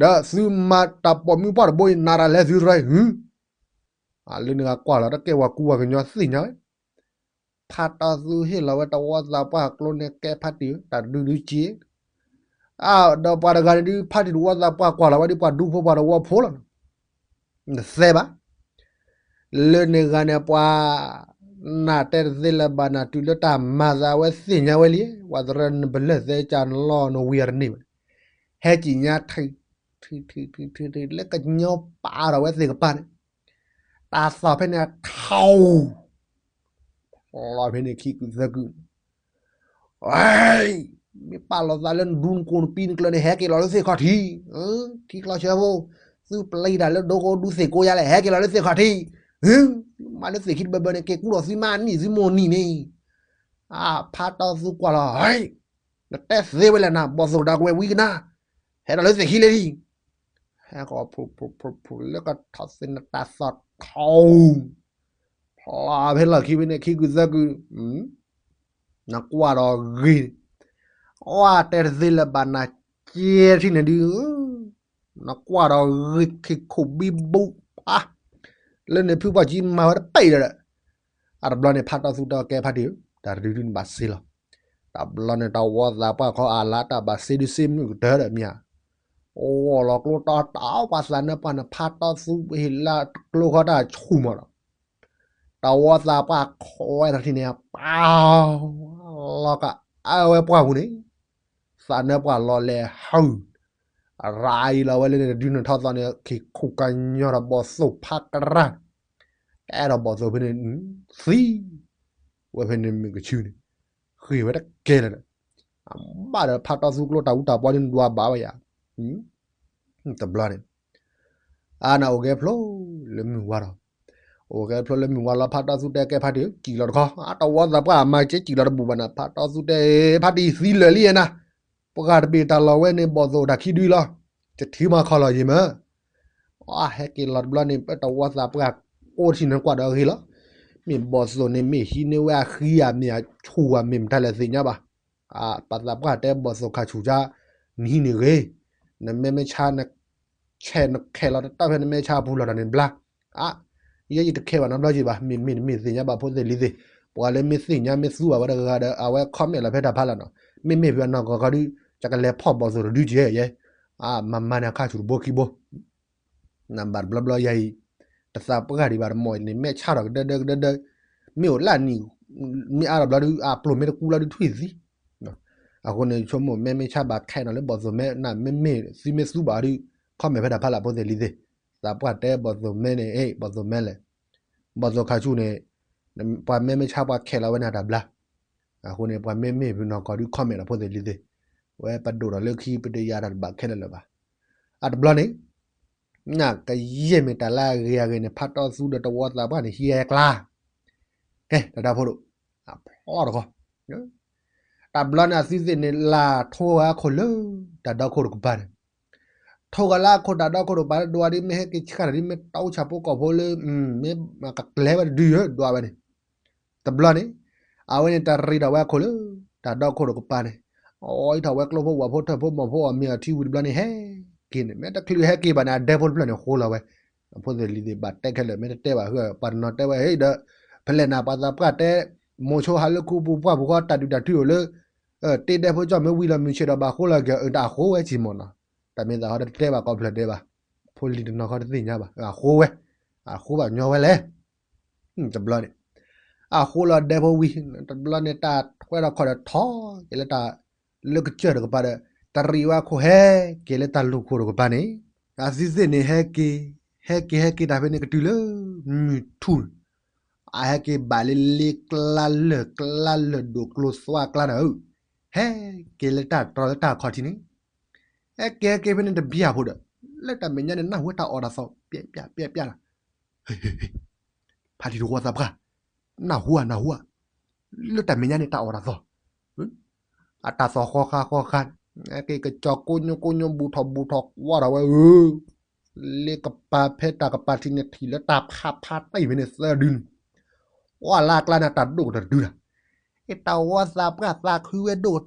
ဒီးသုမၤတၢ်ပိာ်မုၣ်ပှၢ်တဘိအံၤ နၤတၢ်လဲၤသုတရၢ်ဟု, အလၢန့ၣ်ဂၤကွၢ်လီၤတၢ်ကဲဝၤကူဝၤကညီသ့ၣ်ညါဝဲ ဖးတီသူဟ့ၣ်လီၤဝဲတဝီသးပှၢ်ကျိန့ၣ်ကဲဖါတံၢ် တၢ်တဒုဒုက့, အဒီးပှၤတဂၤန့ၣ်ဒုး ဖါတံၢ်တဝီသးပှၢ်ကွၢ်လီၤဝဲဒ်ပှၤဒူဖိပှၤတဝီဖိလီၤ, နသဲဘၣ်, လၢန့ၣ်ဂၤန့ၣ်ပှၤ နၢ်တဲတသ့လၢၤဘၣ်နၢ်တုၤလၢတၢ်မၤသးဝဲသ့ၣ်ညါဝဲလံ, ပှၤတရၢနဘျၢၣ်သဲကၢ်နလီၢ်နဝံၤအတန့ၢ်ဘၣ်, ဟဲကံၣ်ညါထံၣ်, ထံၣ်ထံၣ်ထံၣ်ထံၣ်ထံၣ်လၢကညီပာ်ထီၣ်ဝဲသ့ၣ်ကပၤန့ၣ်, တၢ်သီၣ်ဖဲန့ၣ်ထီၣ် လီၤဖဲန့ၣ်ခံကုာ်သၢကုာ်, ဝဲ, မ့ၢ်ပာ်လီၤသးလၢနဒူနကိၢ်နပံနကျၢၤန့ၣ် ဟဲက့ၤလီၤလၢသ့ၣ်ခီၣ်ထံး, ထံကျီဆၢဖိ, သုပျံၤတၢ်လၢဒိကိဒူသ့ၣ်ကိယါလဲၣ် ဟဲက့ၤလီၤလၢသ့ၣ်ခီၣ်ထံး, သုမၤလၢသ့ၣ်ခံတဘၢဘၢန့ၣ် က့ၤကူဒီးသုမါနံၣ်သုမိၢ်နံၣ်န့ၣ်, အဖါတီသူကွၢ်လီၤ, နတဲသ့ဝဲလဲၣ်နၤ ဘီၣ်သိၣ်တၢ်ကွဲၤဝံကနါ, ဟဲဒီးလၢသ့ၣ်ခံလၢလံ ဟဲကီးဖိဖိဖိဖိလၢကထီၣ်သ့ၣ်နတၢ်သီၣ်ထီၣ်, ဖျါဖဲလီၢ်ခံဖဲန့ၣ်ခံကုာ်သၢကုာ်, နကွၢ်ဒီးဂ့ၤ, အတဲတသ့လၢၤဘၣ်နၤကဲထံၣ်န့ၣ်ဒုး, နကွၢ်ဒီးဂ့ၤခံခိၣ်ဘံဘူၣ်, လၢန့ၣ်ဖုပှၢ်ကံမၤဝဲတပ့ၢ်ဒီး, အတဘျီန့ၣ်ဖးတီသူတဲကဲဖါတံၢ်ဧၢ, တၢ်တဒုဒုန့ၣ်ဘၣ်စ့လီၤ, တဘျီန့ၣ်တဝီသးပှၢ်ခီအလါတၢ်ဘၣ်စ့ဒုစ့မုၢ်ကတၢၢ်ဒီးမ့ၢ်ဧါ ဂီၢ်လီၤကျိတီတီ ပှၤသးနၢပှၢ်န့ၣ် ဖးတီသူဟ့ၣ်လၢကျိဃီတၢ်ဆူၣ်မးဒီး တဝီသးပှၢ်ခွဲးထီၣ်ထံန့ၣ် ပၢ် လီၤကအါဝဲပှၢ်ပူၤန့ၣ် သးနၢပှၢ်လီၤလဲၤဟုၣ် ရၤအံၤလီၤဝဲလၢန့ၣ် တဒုနထီသီန့ၣ် ခံခူၣ်ကညီဒီးဘီၣ်သိၣ်ဖးကရၢ် ကဲဒီးဘီၣ်သိၣ်ဖဲန့ၣ် သံ ဝဲဖဲန့ၣ်မုၢ်ကဆူန့ၣ် ဃ့ၢ်ဝဲတကဲလၢာ်ဒီး အဘၣ်ဒီးဖးတီသူကျိတၢ်အူတၢ်ပီန့ၣ်ဒွးဘၣ်ဝဲယၤ တဘျီန့ၣ် အါန့ၣ်အိၣ်ကဲဖျိလၢမုၢ်ဝါဒီး အိၣ်ကဲဖျိလၢမုၢ်ဝါလီၤ ဖးတီသူတဲကဲဖါတံၢ် စံၣ်လီၤတခီ အတဝီသးပှၢ်မၤကဲ စံၣ်လီၤတဘူၣ်ဘၣ်နၤ ဖးတီသူတဲ ဖါတံၢ်သံလၢာ်လံနၤ ပှၤတဘ့ၣ်တၢ်လီၢ်ဝဲန့ၣ် ဘီၣ်သိၣ်တၢ်ခံဒုလီၤ တထံၣ်မၤခီလီၤယံၤမၢ အဟဲက့ၤလီၤတဘျီန့ၣ် ပတဝီသးပှၢ်အိၣ်ထံၣ်န့ၣ်ကွၢ်ဒီးအဂ့ၤလီၤ မ့ၢ်ဘီၣ်သိၣ်န့ၣ် မ့ၢ်ဟံးန့ၢ်ဝဲအဃံအမ့ၢ်အဆူၣ်အမ့ၢ်မတၤလဲၣ်သ့ၣ်ညါဘၣ် ပှၤသးပှၢ်တဲဘီၣ်သိၣ်ခါဆူၣ်ကါ နဟံးန့ၢ်ဂ့ၤ နမဲမဲဆါ နဆဲးနခဲးလီၤတတီၢ်ဖဲနမဲဆါအပူၤလီၤဒီးန့ၣ်ဘျါ အါ ယဲယတခဲးဘၣ်နီတဘျီက့ၤဘၣ် မ့ၢ်မ့ၢ်တမ့ၢ်သ့ၣ်ညါဘၣ်ဖိသ့ၣ်လံၤသ့ၣ် ပှၤလၢမ့ၢ်သ့ၣ်ညါမ့ၢ်သူဘၣ်ဝဲတဂၤဒီး အဝဲ comment လီၤဖဲတၢ်ဖးလီၤနီၤ မ့မ့ၢ်ဖဲအနီၢ်ကီၢ်ခီဒု ယကလဲၤဖီၣ်ဘီၣ်သိၣ်တဒုကဲယဲ အါ မၤမၤန့ၣ်အခါဆူၣ်တဘိခံဘိ နဘၣ်တဘျီဘျီယၤအံၤ တသးပှၢ်ဒံးဘၣ်တမီၢ်န့ၣ် မဲာ်ဆါထီၣ်ကဒၢဒၢကဒၢဒၢ မ့ၢ်အိၣ်လၢနံၣ် မ့ၢ်အါထီၣ်ဘျီဒု အပျိၢ်မ့ၢ်တကူလီၤဒုထွံၣ်သံ အဃိန့ၣ် ဆိကမိၣ်မဲမဲဆါဘၣ်ခဲးနီၤလၢဘီၣ်သိၣ်မဲ နမ့မ့ၢ်သံမ့ၢ်သူဘၣ်ဒု comment ဖဲတၢ်ဖးလီၤဖိသ့ၣ်လံၤသ့ၣ် သးပှၢ်တဲဘီၣ်သိၣ်မဲန့ၣ် ဘီၣ်သိၣ်မဲလဲၣ် ဘီၣ်သိၣ်ခါဆူၣ်န့ၣ် ပှၤမဲမဲဆါပှၤခဲးလီၤဝဲန့ၣ်တၢ်ဘျါ အဃိန့ၣ် ပှၤမ့မ့ၢ်ဖဲနီၢ်ကီၢ်ဒု comment လီၤဖိသ့ၣ်လံၤသ့ၣ် ဝဲပဒိၣ်ထီၣ်လၢခံပတယၤတၢ်တဘၣ်ခဲလၢာ်လၢၤဘၣ် အတဘျီန့ၣ် နကယဲၢ်မ့ၢ်တၢ်လၢအဂ့ၤအဂ့ၤန့ၣ် ဖးတီသူဒီးတဝီသးပှၢ်န့ၣ် ဟံးအကျါ ကဲ တၢ်ဒီဖိဒိၣ် အဖျီတခီ တဘျီန့ၣ်အသုသ့ၣ်န့ၣ် လၢထိဂၤအခိၣ်လၢ တၢ်ဒီခိၣ်တကပၤန့ၣ် ထိဂၤလၢအခိၣ်တၢ်ဒီခိၣ်တကပၤလၢ ဒွးဒ်မ့ၢ်ဟဲက့ၤဆှၣ်တၢ်ဒ်မ့ၢ်တၢ်အိၣ်ဆၣ်ဖိကီၢ်ဖိလၢ မ့ၢ်ကကျဲၤဝဲတဒုယၢ ဒွးဝဲန့ၣ် တဘျီန့ၣ် အဝဲန့ၣ်တရံးဒီးဝဲအခိၣ်လၢ တၢ်ဒီခိၣ်တကပၤန့ၣ် အီၣ်အံးထီၣ်ဝဲကျိဖိဝၣ်ဖိထၢၣ်ဖိမီၢ်ဖိအီၣ်မ့ၤအီထံဝံၤတဘျီန့ၣ် ဟဲက့ၤန့ၣ် မ့ၢ်တချုးဟဲက့ၤဘၣ်န့ၣ် အဒဲဖိတဖျၢၣ်န့ၣ်ဃိလီၤဝဲ အဖိသ့ၣ်လံၤသ့ၣ်ဘၣ်တဲခဲလၢာ် မ့ၢ်တတဲဘၣ်ဃု ပှၤတနီၤတဲဝဲဟ့ၣ်ဒီး ဖဲလဲၣ်နၤပှၤသးပှၢ်တဲ မိၤဆိဟးလၢခူပူၤပှၢ်ပူၤဃီတၢ်ဒုးတၢ်ထုအိၣ်လၢ တ့ဒဲဖိကၠီၣ်မ့ၢ်ဝံၤလီၤမုၢ်ဆ့ၣ်ဒီးဘၣ်ဃိလီၤက့ၤ အတၢ်ဃိဝဲက့ၤမီၢ်နီၤ တၢ်မ့ၢ်သးဟီတတဲဘၣ်ကီၢ်ဖျၢၣ်ဒဲးဘၣ် ဖိလံၤတနီၤခီတသ့ၣ်ညါဘၣ် အဃိဝဲ အဃိဘၣ်ညီဝဲလဲၣ် တဘျီန့ၣ် အဃိလီၤဒဲဖိဝံၤ တဘျီန့ၣ် တၢ်ထွဲထီၣ်ခီၣ်ဒီးထီၣ်က့ၤလၢတၢ် လၢကစၢၢ်တကပၤဒီး တရံးဝဲအခိၣ်ဟဲက့ၤလၢတၢ်လူၢ်ခိၣ်တကပၤန့ၣ် အသုသ့ၣ်န့ၣ်ဟဲက့ၤ ဟဲက့ၤဟဲက့ၤတၢ်ဖဲန့ၣ်ကတုၤလၢ မုၢ်ထူၣ်န့ၣ် အဟဲက့ၤဘၣ်လၢလ့ကျါလၢၢ်ကျါလၢၢ်ဒိၣ်ကျိသွါကျါန့ၣ်ဧၢ ဟဲက့ၤလၢတၢ်တြီလၢတၢ်ခီၣ်ထံးန့ၣ် ဟဲက့ၤဟဲက့ၤဖဲန့ၣ်တဘျီဖိဒီး လၢတၢ်မဲာ်ညါန့ၣ် နၢ်ဟူတၢ်အီၣ်တၢ်သီ ပျဲပျဲပျဲပျဲလီၤ ဖါတံၢ်တဝီသးပှၢ် နၢ်ဟူဧါ နၢ်ဟူဧါ လၢတၢ်မဲာ်ညါန့ၣ်တၢ်အီၣ်တၢ်သီ အတၢ်သီဃီဃါဃီဃါ က့ၤကစီၤကိညိကိညိဘူးထီၣ်ဘူးထီၣ်ကွၢ်ထီၣ်ဝဲဧၢ လ့ကပၤဖဲတၢ်ကပၤထံးန့ၣ် ထံၣ်လၢတၢ်ဖးဖါတံၢ်န့ၣ်သၢဒုန့ၣ် ကွၢ်လၢအကျါန့ၣ် တၢ်ဒိၣ်ကတၢၢ်တဒုလီၤ အတၢ်ဝီသးပှၢ်သးခုဝဲဒိၣ်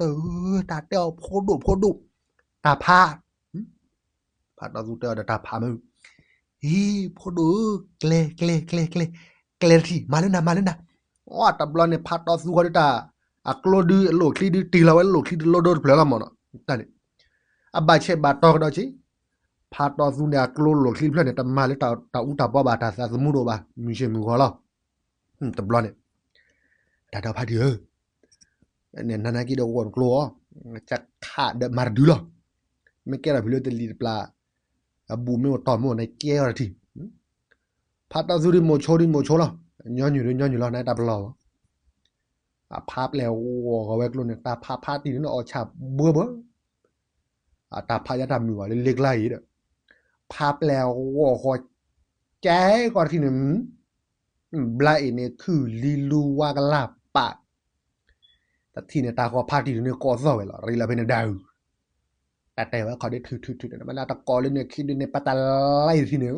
ကတၢၢ်ဧၢ တၢ်တဲအီၤဖိဒိၣ်ဖိဒိၣ် တၢ်ဖး ဖးတီသူတဲအီၤဒီးတၢ်ဖးမ့ၢ် ဟံ ဖိဒိၣ်ဧၢ ကျဲ ကျဲ ကျဲ ကျဲ ကျဲတထံၣ် မၤလၢနၤ မၤလၢနၤ အတဘျီန့ၣ် ဖးတီသူဃီဒုတၢ် အကျိဒုအလိၣ်ချံဒုတ့ၢ်လီၤဝဲလိၣ်ချံတလိဒိတဖျၢၣ်လီၤမ့ၢ်နီၤ တၢ်န့ၣ် အဘၣ်ဆဲးဘၣ်တီကဒီးက့ ဖးတီသူန့ၣ် အကျိလိၣ်ချံတဖျၢၣ်န့ၣ် တမၤလၢတၢ်အူတၢ်ပီဘၣ် တၢ်သးသမူတအိၣ်ဘၣ် မုၢ်ဆ့ၣ်မုၢ်ဂီၤလီၤ တဘျီန့ၣ် တၢ်ဒီဖါတံၢ်ဧၢ နနာ်က့ဒီးဂီၢ်တကျိအီၤ ကခးဒီးမၤတဒုလီၤ မ့ၢ်ကဲထီၣ်ဖုးလၢတလံၤတပျၢ် အဘူးမ့ၢ်အိၣ်တီၢ်မ့ၢ်အိၣ်န့ၣ် ကဲထီၣ်တထံၣ် ဖးတီသူဒ်မိၤဆိဒ်မိၤဆိလီၤ ညီနုၢ်ဒ်ညီနုၢ်လီၤ နတၢ်ပလီၢ်လီၤ အဖးပျဲၢ်ဂီၤဂီၤဝဲကျိန့ၣ် တၢ်ဖးဖါတံၢ်န့ၣ်အီၣ်ဆၣ်ဘၢဘၢ အတၢ်ဖးယါတၢ်မုာ်ဘၣ်လၢလ့ကျါအံၤဒီး ဖးပျဲၢ်ဂီၤဂီၤ ကဲကီၢ်တထံၣ်န့ၣ် ဘျါအံၤန့ၣ် ခုၣ်လံလူဝါကလၢ်ပာ် တထံၣ်န့ၣ် တၢ်ဃီဖါတံၢ်န့ၣ်ကိးသီၣ်ဝဲလီၤ ရံလီၤဖဲန့ၣ်ဒၣ်အုး တၢ်တဲဝဲခီဒ်ထုးထုးထုးန့ၣ် မ့ၢ်နတကိးလၢန့ၣ် ခံဒုန့ၣ် ပတၢ်လၢယထံၣ်န့ၣ်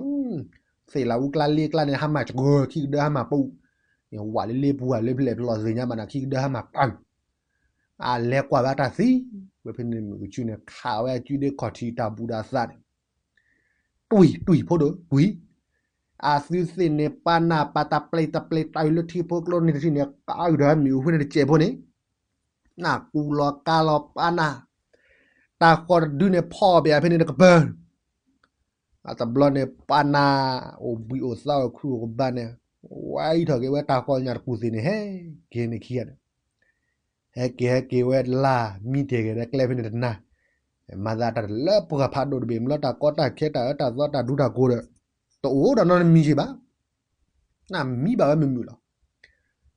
သ့ၣ်လၢအူကျါလ့ကျါန့ၣ် ဟါမၢ်စှၢ ခံကဒၢဟါမၢ်ပူၤ ဝးလၢလ့ပူၤဧါ လၢဖျဲၣ်ပလီၢ်သ့ၣ်ညါဘၣ်နၤ ခံကဒၢဟါမၢ်ပူၤ အလဲၤကွၢ်ဝဲအတၢ်သံ ဝဲဖဲန့ၣ်မုၢ်ကဆူန့ၣ် ခးဝဲအစုဒ့ခီၣ်ထံးတၢ်ဘူးတၢ်သးန့ၣ် တွံၢ်တွံၢ်ဖိဒိၣ်တွံၢ် အသုသ့ၣ်န့ၣ် ပာ်နၢ်ပာ်တၢ်ပျဲၢ်တၢ်ပျဲၢ်တၢ်အုးလၢထံဖိကျိန့ၣ်တထံၣ်န့ၣ် ကအုးဒီးမ့ၣ်အူဖဲန့ၣ်တစဲးဖိန့ၣ် နၢ်ကူလီၤကါလီၤပာ်နၢ် တၢ်ဃီတဒုန့ၣ် ဖီၣ်ပယၤဖဲန့ၣ်တကပၤ အတဘျီန့ၣ် ပှၤနၢ်အိၣ်ဘှံးအိၣ်သါအိၣ်ခုၣ်အိၣ်ကဘၣ်န့ၣ် ဝဲအံၤထီၣ်က့ၤဝဲတၢ်ဃီညၣ်တကူၣ်သ့ၣ်န့ၣ် ဟဲက့ၤန့ၣ်ခံဂၤန့ၣ် ဟဲက့ၤဟဲက့ၤဝဲလၢမံတဲာ်က့ၤဒီးကျဲဖဲန့ၣ်တနၤ, မၤသးတၢ်တလၢပှၤဖးဒိၣ်တဘ့ၣ်မ့ၢ်လီၤ တၢ်ကီတၢ်ခဲတၢ်အၢတၢ်သီတၢ်ဒူတၢ်ကိးဒီး တအိၣ်ဒီးနီတမံၤက့ၤဘၣ်, နမံဘၣ်ဝဲမုာ်မုာ်လီၤ.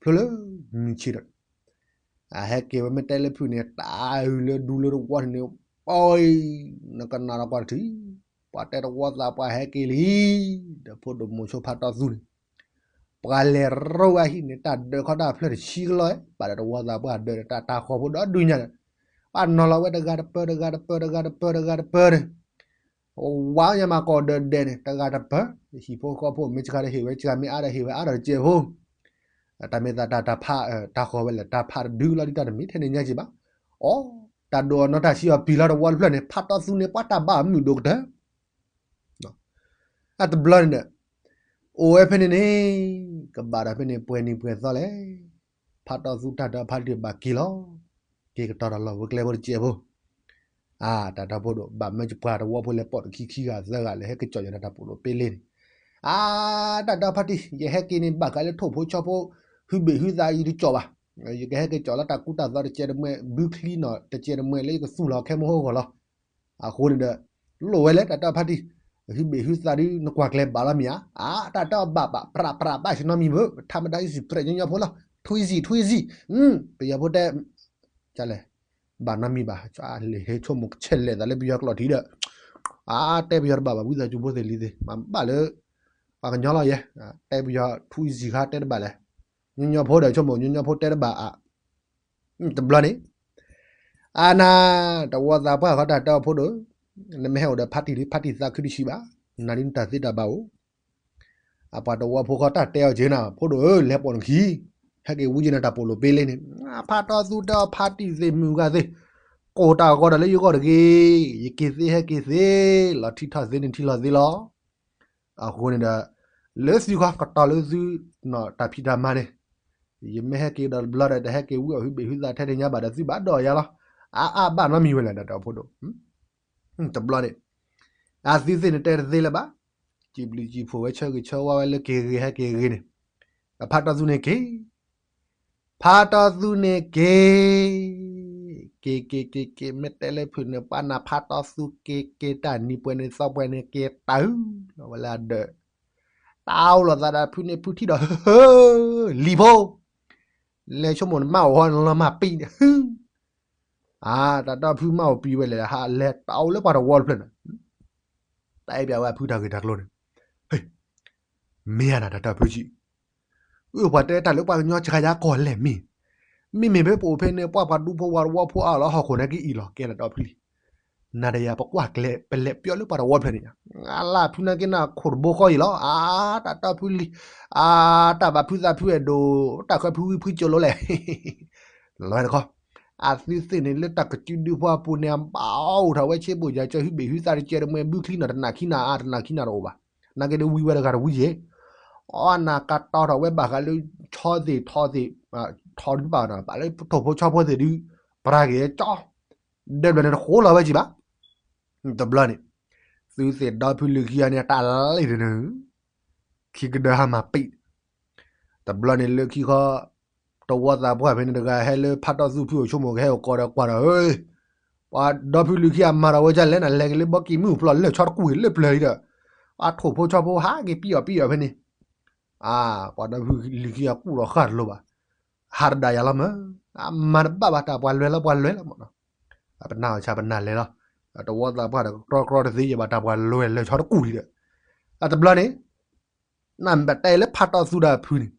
ဖျိလၢမုၢ်ဆ့ၣ်ဒီး အဟဲက့ၤဝဲမ့ၢ်တဲလၢဖုၣ်န့ၣ် တၢ်အုၣ်လၢဒူလၢတဝီန့ၣ်န့ၣ် ပီအံၤ နကနၣ်ဒီးကွၢ်တထံၣ်, ပှၤတဲတဝီသးပှၢ်ဟဲက့ၤလံ, ဒီးဖိဒိၣ်မိၤဆိဖးတီသူန့ၣ် ပှၤလဲၤရိဝဲဟံၣ်န့ၣ် တၢ်ဒၢးခီတၢ်ဖျၢၣ်တဆံကလီၢ်, ဘၣ်ဒီးတဝီသးပှၢ်ဒၢးဒီးတၢ်တၢ်ဃီဖိဒီဒုညါဒီး ပှၤနီၤလီၤဝဲတဂၤတပၢၤ တဂၤတပၢၤ တဂၤတပၢၤ တဂၤတပၢၤန့ၣ် ဝါညါမၤကီၢ်ဒၢးဒဲးန့ၣ် တဂၤတပၢၤ, ဟံၣ်ဖိဃီဖိမ့ၢ်ဆှၢဒီးဟ့ၣ်ဝဲဆှၢ မ့ၢ်အါဒီးဟ့ၣ်ဝဲအါဒီးတကဲးဖိ တၢ်မ့ၢ်သးတၢ်တၢ်ဖး တၢ်ဃီဝဲလဲၣ် တၢ်ဖးတဒုလီၤဒ်တၢ်တမ့ၢ်ထဲန့ၣ်ညါက့ၤဘၣ်, အိ တၢ်ဒိးအီၤနီတၢ်ဆံးအီၤပံၤလီၤတဝီတဖျၢၣ်န့ၣ် ဖးတီသူန့ၣ် ပှၤတၢ်ဘၣ်အမုာ်ဒိၣ်ကတၢၢ် အတဘျီန့ၣ်ဒီး အိၣ်ဝဲဖဲန့ၣ်န့ၣ် ကဘၣ်ဒီးဖဲန့ၣ်ပှဲၤနံၤပှဲၤသီလဲၣ်, ဖးတီသူတၢ်ဒီဖးတံၢ်ဘၣ်က့ၤလီၤ, က့ၤကတီၤဒီးလီၢ်ဖိကျဲဖိတကဲးဖိ အါ တၢ်တီဖိဒိၣ် ဘၣ်မၢကပှၤတဝီဖိလဲၤပိာ်တခံခံဂၤသၢဂၤလဲၤဟဲက့ၤကၠီၣ်ယၤတၢ်တၢ်ပိာ်လိာ်ပ့လ့န့ၣ်, အါ တၢ်တီဖးတံၢ် ယဟဲက့ၤန့ၣ် ဘၣ်ဃးလၢထိၣ်ဖိဆီဖိ ဟုဘ့ၣ်ဟုသးယတကၠီၣ်ဘၣ်, ယကဟဲက့ၤကၠီၣ်လၢတၢ်ကူတၢ်သိးတကဲးတမှဲ ဘုချံနီၣ်တကဲးတမှဲလၢယကသူၣ်လီၤခဲမုၢ်ဟိၣ်ဂီၢ်လီၤ. အဃိန့ၣ်ဒီး လိၣ်ဝဲလဲၣ် တၢ်တီဖးတံၢ် ဟုဘ့ၣ်ဟုသးဒု နကွၢ်ကျဲဘၣ်လီၤမ့ၢ်ဧါ, အါ တၢ်တီဘၣ်ဘၣ် ပြးပြးဘၣ်ဆ့ၣ်နီၤမံၤဘၣ် ထါမတၤယစံးပြဲးညီညီဖိလီၤ ထွံစံးထွံစံး, ပယီၤဖိတဲ လဲၣ် ဘၣ်နီတမံၤဘၣ်, လံာ်ဟဲဆိကမိၣ်ကဆဲးလဲၤသးလၢပယီၤကျိာ်ထံးဒီး အါ တဲပယီၤတဘၣ်ဘၣ် ဝံသးစူၤဖိသ့ၣ်လံသ့ၣ် မၤဘၣ်လၢ ပှၤကညီလီၤယဲ, တဲပယီၤထွံစံးခါတဲတဘၣ်လဲၣ်, ညီညီဖိဒီးဆိကမိၣ် ညီညီဖိတဲတဘၣ်အါ, တဘျီန့ၣ် အါနၤ တဝီသးပှၢ်ဃီတၢ်တဲအီၤဖိဒိၣ်, နမ့ၢ်ဟဲအိၣ်ဒီးဖးတံၢ်ဒု ဖးတံၢ်သးခုတဆံးဘၣ်, နၤဒုနတၢ်သ့တၢ်ဘၣ်အိၣ် အပှၤတဝီဖိဃီတၢ်တဲအီၤက့ၤနၤ ဖိဒိၣ်ဧၢ လဲၤပိာ်နခံ, ဟဲက့ၤဝံက့ၤနၤတၢ်ပိာ်လိာ်ပ့လ့န့ၣ်, ဖးတီသူတဲအီၤဖးတံၢ်သ့ၣ်မုၢ်ဂၤသ့ၣ်, ကိၢ်တၢ်ဂီၤဒီးလၢယဂီၢ်တဂ့ၤ, ယက့ၤသ့ဟဲက့ၤသ့, လီၤထံထီၣ်သ့န့ၣ်ထံလီၤသ့လီၤ. အဃိန့ၣ်ဒီး လၢသုခီကတီၤလၢသု တၢ်ဖံးတၢ်မၤန့ၣ်, ယမ့ၢ်ဟဲက့ၤဒီးတဘျီဒီး တဟဲက့ၤဝံအီၤဟုဘ့ၣ်ဟုသးထဲန့ၣ်ညါဘၣ်ဒီးသုဘၣ်ဒိးယၤလီၤ, အါအါဘၣ်နီတမံၤဝဲလဲၣ် တၢ်တီဖိဒိၣ် တဘျီန့ၣ် အသုသ့ၣ်န့ၣ်တဲတသ့လၢၤဘၣ်, စံးဘျုးစံးဖှိၣ်ဝဲဆၢဂ့ၤဆၢဝါဝဲလၢက့ၤဂ့ၤဟဲက့ၤဂ့ၤန့ၣ်, ဒီးဖးတီသူန့ၣ်က့ၤ, ဖးတီသူန့ၣ်က့ၤ, က့ၤက့ၤက့ၤက့ၤ မ့ၢ်တဲလၢဖုၣ်န့ၣ် ပှၤနၢ်ဖးတီသူက့ၤက့ၤတၢ်နံၤပှဲၤန့ၣ်သီပှဲၤန့ၣ်က့ၤတၢ်အုၣ် လီၤဝဲလၢအဒၢး, တၢ်အိၣ်လိာ်သးဒီးဖုန့ၣ်ဖုထံၣ်ဒီး ဟၢ လံၤဖိ လဲၤဆိကမိၣ်နမါအိၣ်ဟီနလီၤမၢ်ပံၤန့ၣ် ဟု အါ တၢ်တီဖုမါအိၣ်ပံၤဝဲလဲၣ် ဟးလဲၤတၢ်အိၣ်လၢပှၤတဝီတဖျၢၣ်န့ၣ်, တၢ်အဲၣ်ပျးဝဲအဖုတၢ်ဂ့ၢ်တၢ်ကျိၤန့ၣ်, ဟ့ မ့ၢ်ဧါနၤတၢ်တီဖုဆံး, အၢပှၤတဲတၢ်လၢပှၤကညီဆှၢယၤကီၢ်လဲၣ်မ့ၢ်, မ့မ့ၢ်ဖဲပအိၣ်ဖဲန့ၣ် ပှၤပှၤဒူဖိဝၤတဝီဖိအါလီၤဟီၣ်ခိၣ်န့ၣ်ကအံၤလီၤ ကဲလီၤတီဖုလံ နၤဒီးယၤပကွၢ်ကျဲ ပလဲၤပျီလၢပှၤတဝီဖျၢၣ်န့ၣ်ညါ, အလၢဖုနာ်က့ၤနၤခိၣ်တဘိဃီအံၤလီၤ, အါ တၢ်တီဖုလံၤ, အါ တၢ်ဘၣ်ဖုသးဖုအဲၣ်ဒိး တၢ်ဃၢဖုဝံဖုကၠိလိၤလဲၣ်, လီၤဝဲတခီ, အသုသ့ၣ်န့ၣ်လၢတၢ်ကစုဒုဖီအပူၤန့ၣ် အဘၣ်အိၣ်ထီၣ်ဝဲဆ့ဘိၣ်ယၤကၢဟုဘ့ၣ်ဟုသးတကဲတမှဲဘုချံနီၣ်တနၢ်ခံနၢ်အါ တနၢ်ခံနၢ်တအိၣ်ဘၣ်, နာ်က့ဒုဝံဝဲတဂၤတဝံယဲၢ် အီနၢ်ကတီၤထီၣ်ဝဲဘၣ်ဃးလၢ ဆီသ့ၣ်ထီသ့ၣ်, ထီဒုဘၣ်နၤ ဘၣ်လၢထိၣ်ဖိဆီဖိသ့ၣ်ဒု ပြၢ်က့ၤကၠီ, ဒဲဘျီန့ၣ်တဃိလီၤဝဲကံဘၣ်, တဘျီန့ၣ်, သုသ့ၣ်ဒီဖုလုၢ်ခံဂၤန့ၣ်တၢ်လံတနုၤ, ခံကဒၢဟါမၢ်ပံး, တဘျီန့ၣ်လၢခံခီ တဝီသးပှၢ်ဖဲန့ၣ်တဂၤဟဲလၢဖးတီသူဖုအိၣ်ဆိကမိၣ်ကဟဲအိၣ်ကီးဒီးကွၢ်ဒီး ဧၢ ပှၤဒီဖုလုၢ်ခံဂၤမၤထီၣ်ဝဲဒ်လဲၣ်နၤ လဲၤက့ၤလၢဘီကံၢ်မုၢ်ဖျိးလၢၢ်ဆီတကူၣ်လၢပျၢၤလံဒီး, အထိၣ်ဖိဆီဖိဟးက့ၤပံအီၤပံအီၤဖဲန့ၣ်, အါ ပှၤဒီဖုလုၢ်ခံဂၤကူၣ်ဒီးဃၣ်တလိၤဘၣ်, ဟးတဒၣ်ယၤလီၤမၢ်, အမၤတဘၣ်ဘၣ်တၢ်ပှၤလွဲလီၤပှၤလွဲလီၤမၢ်နီၤ, ပနၢ်အီၤဆၣ်ပနၢ်လဲၤလီၤ, တဝီသးပှၢ်ဒီးကြီကြီတသ့ယဘၣ်တၢ်ပှၤလွဲလၢၢ်ဆီတကူၣ်လံဒီး, အတဘျီန့ၣ် နမ့ၢ်ဘၣ်တဲလၢဖးတီသူဒီးဖုန့ၣ်,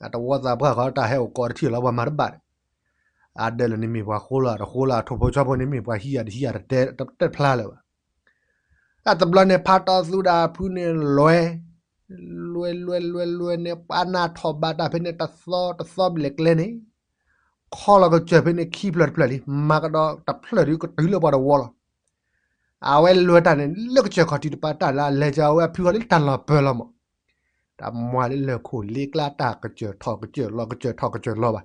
အတဝီသးပှၢ်ဃီတၢ်ဟဲအိၣ်ကီးတထံၣ်လီၤပှၤမၤတဘၣ်န့ၣ်, အဒၢးလၢန့ၣ်မ့ၢ်ပှၤဃိလီၤတဃိလီၤ အထိၣ်ဖိဆီဖိန့ၣ်မ့ၢ်ပှၤဟံးယၤတဟံးယၤတတဲတဖျါလၢၤဘၣ်, အတဘျီန့ၣ် ဖးတီသူဒီးဖုန့ၣ်လွဲ, လွဲလွဲလွဲလွဲန့ၣ် ပှၤနၢ်ထီၣ်ဘၣ်တၢ်ဖဲန့ၣ်တသီတသီဘျဲၣ်ကျဲန့ၣ် ခီလီၤကစၢၢ်ဖဲန့ၣ်ခံဖျၢၣ်တဖျၢၣ်လံ မၤကဒီးတဖျၢၣ်ဒုကတုၤလၢပှၤတဝီလီၤ. အဝဲလွဲတၢ်န့ၣ် လၢကစၢၢ်ခီၣ်ထံးတပၤတၢ်လၢအလဲၤကၢၤဝဲအဖုဃီလၢ တၢ်လီၤပၢၤလီၤမး, တၢ်မွၤလၢလၢၢ်ခိၣ်လ့ကျါတၢ်ကစၢၢ်ထီၣ်ကစၢၢ်လီၤ ကစၢၢ်ထီၣ်ကစၢၢ်လီၤဘၣ်.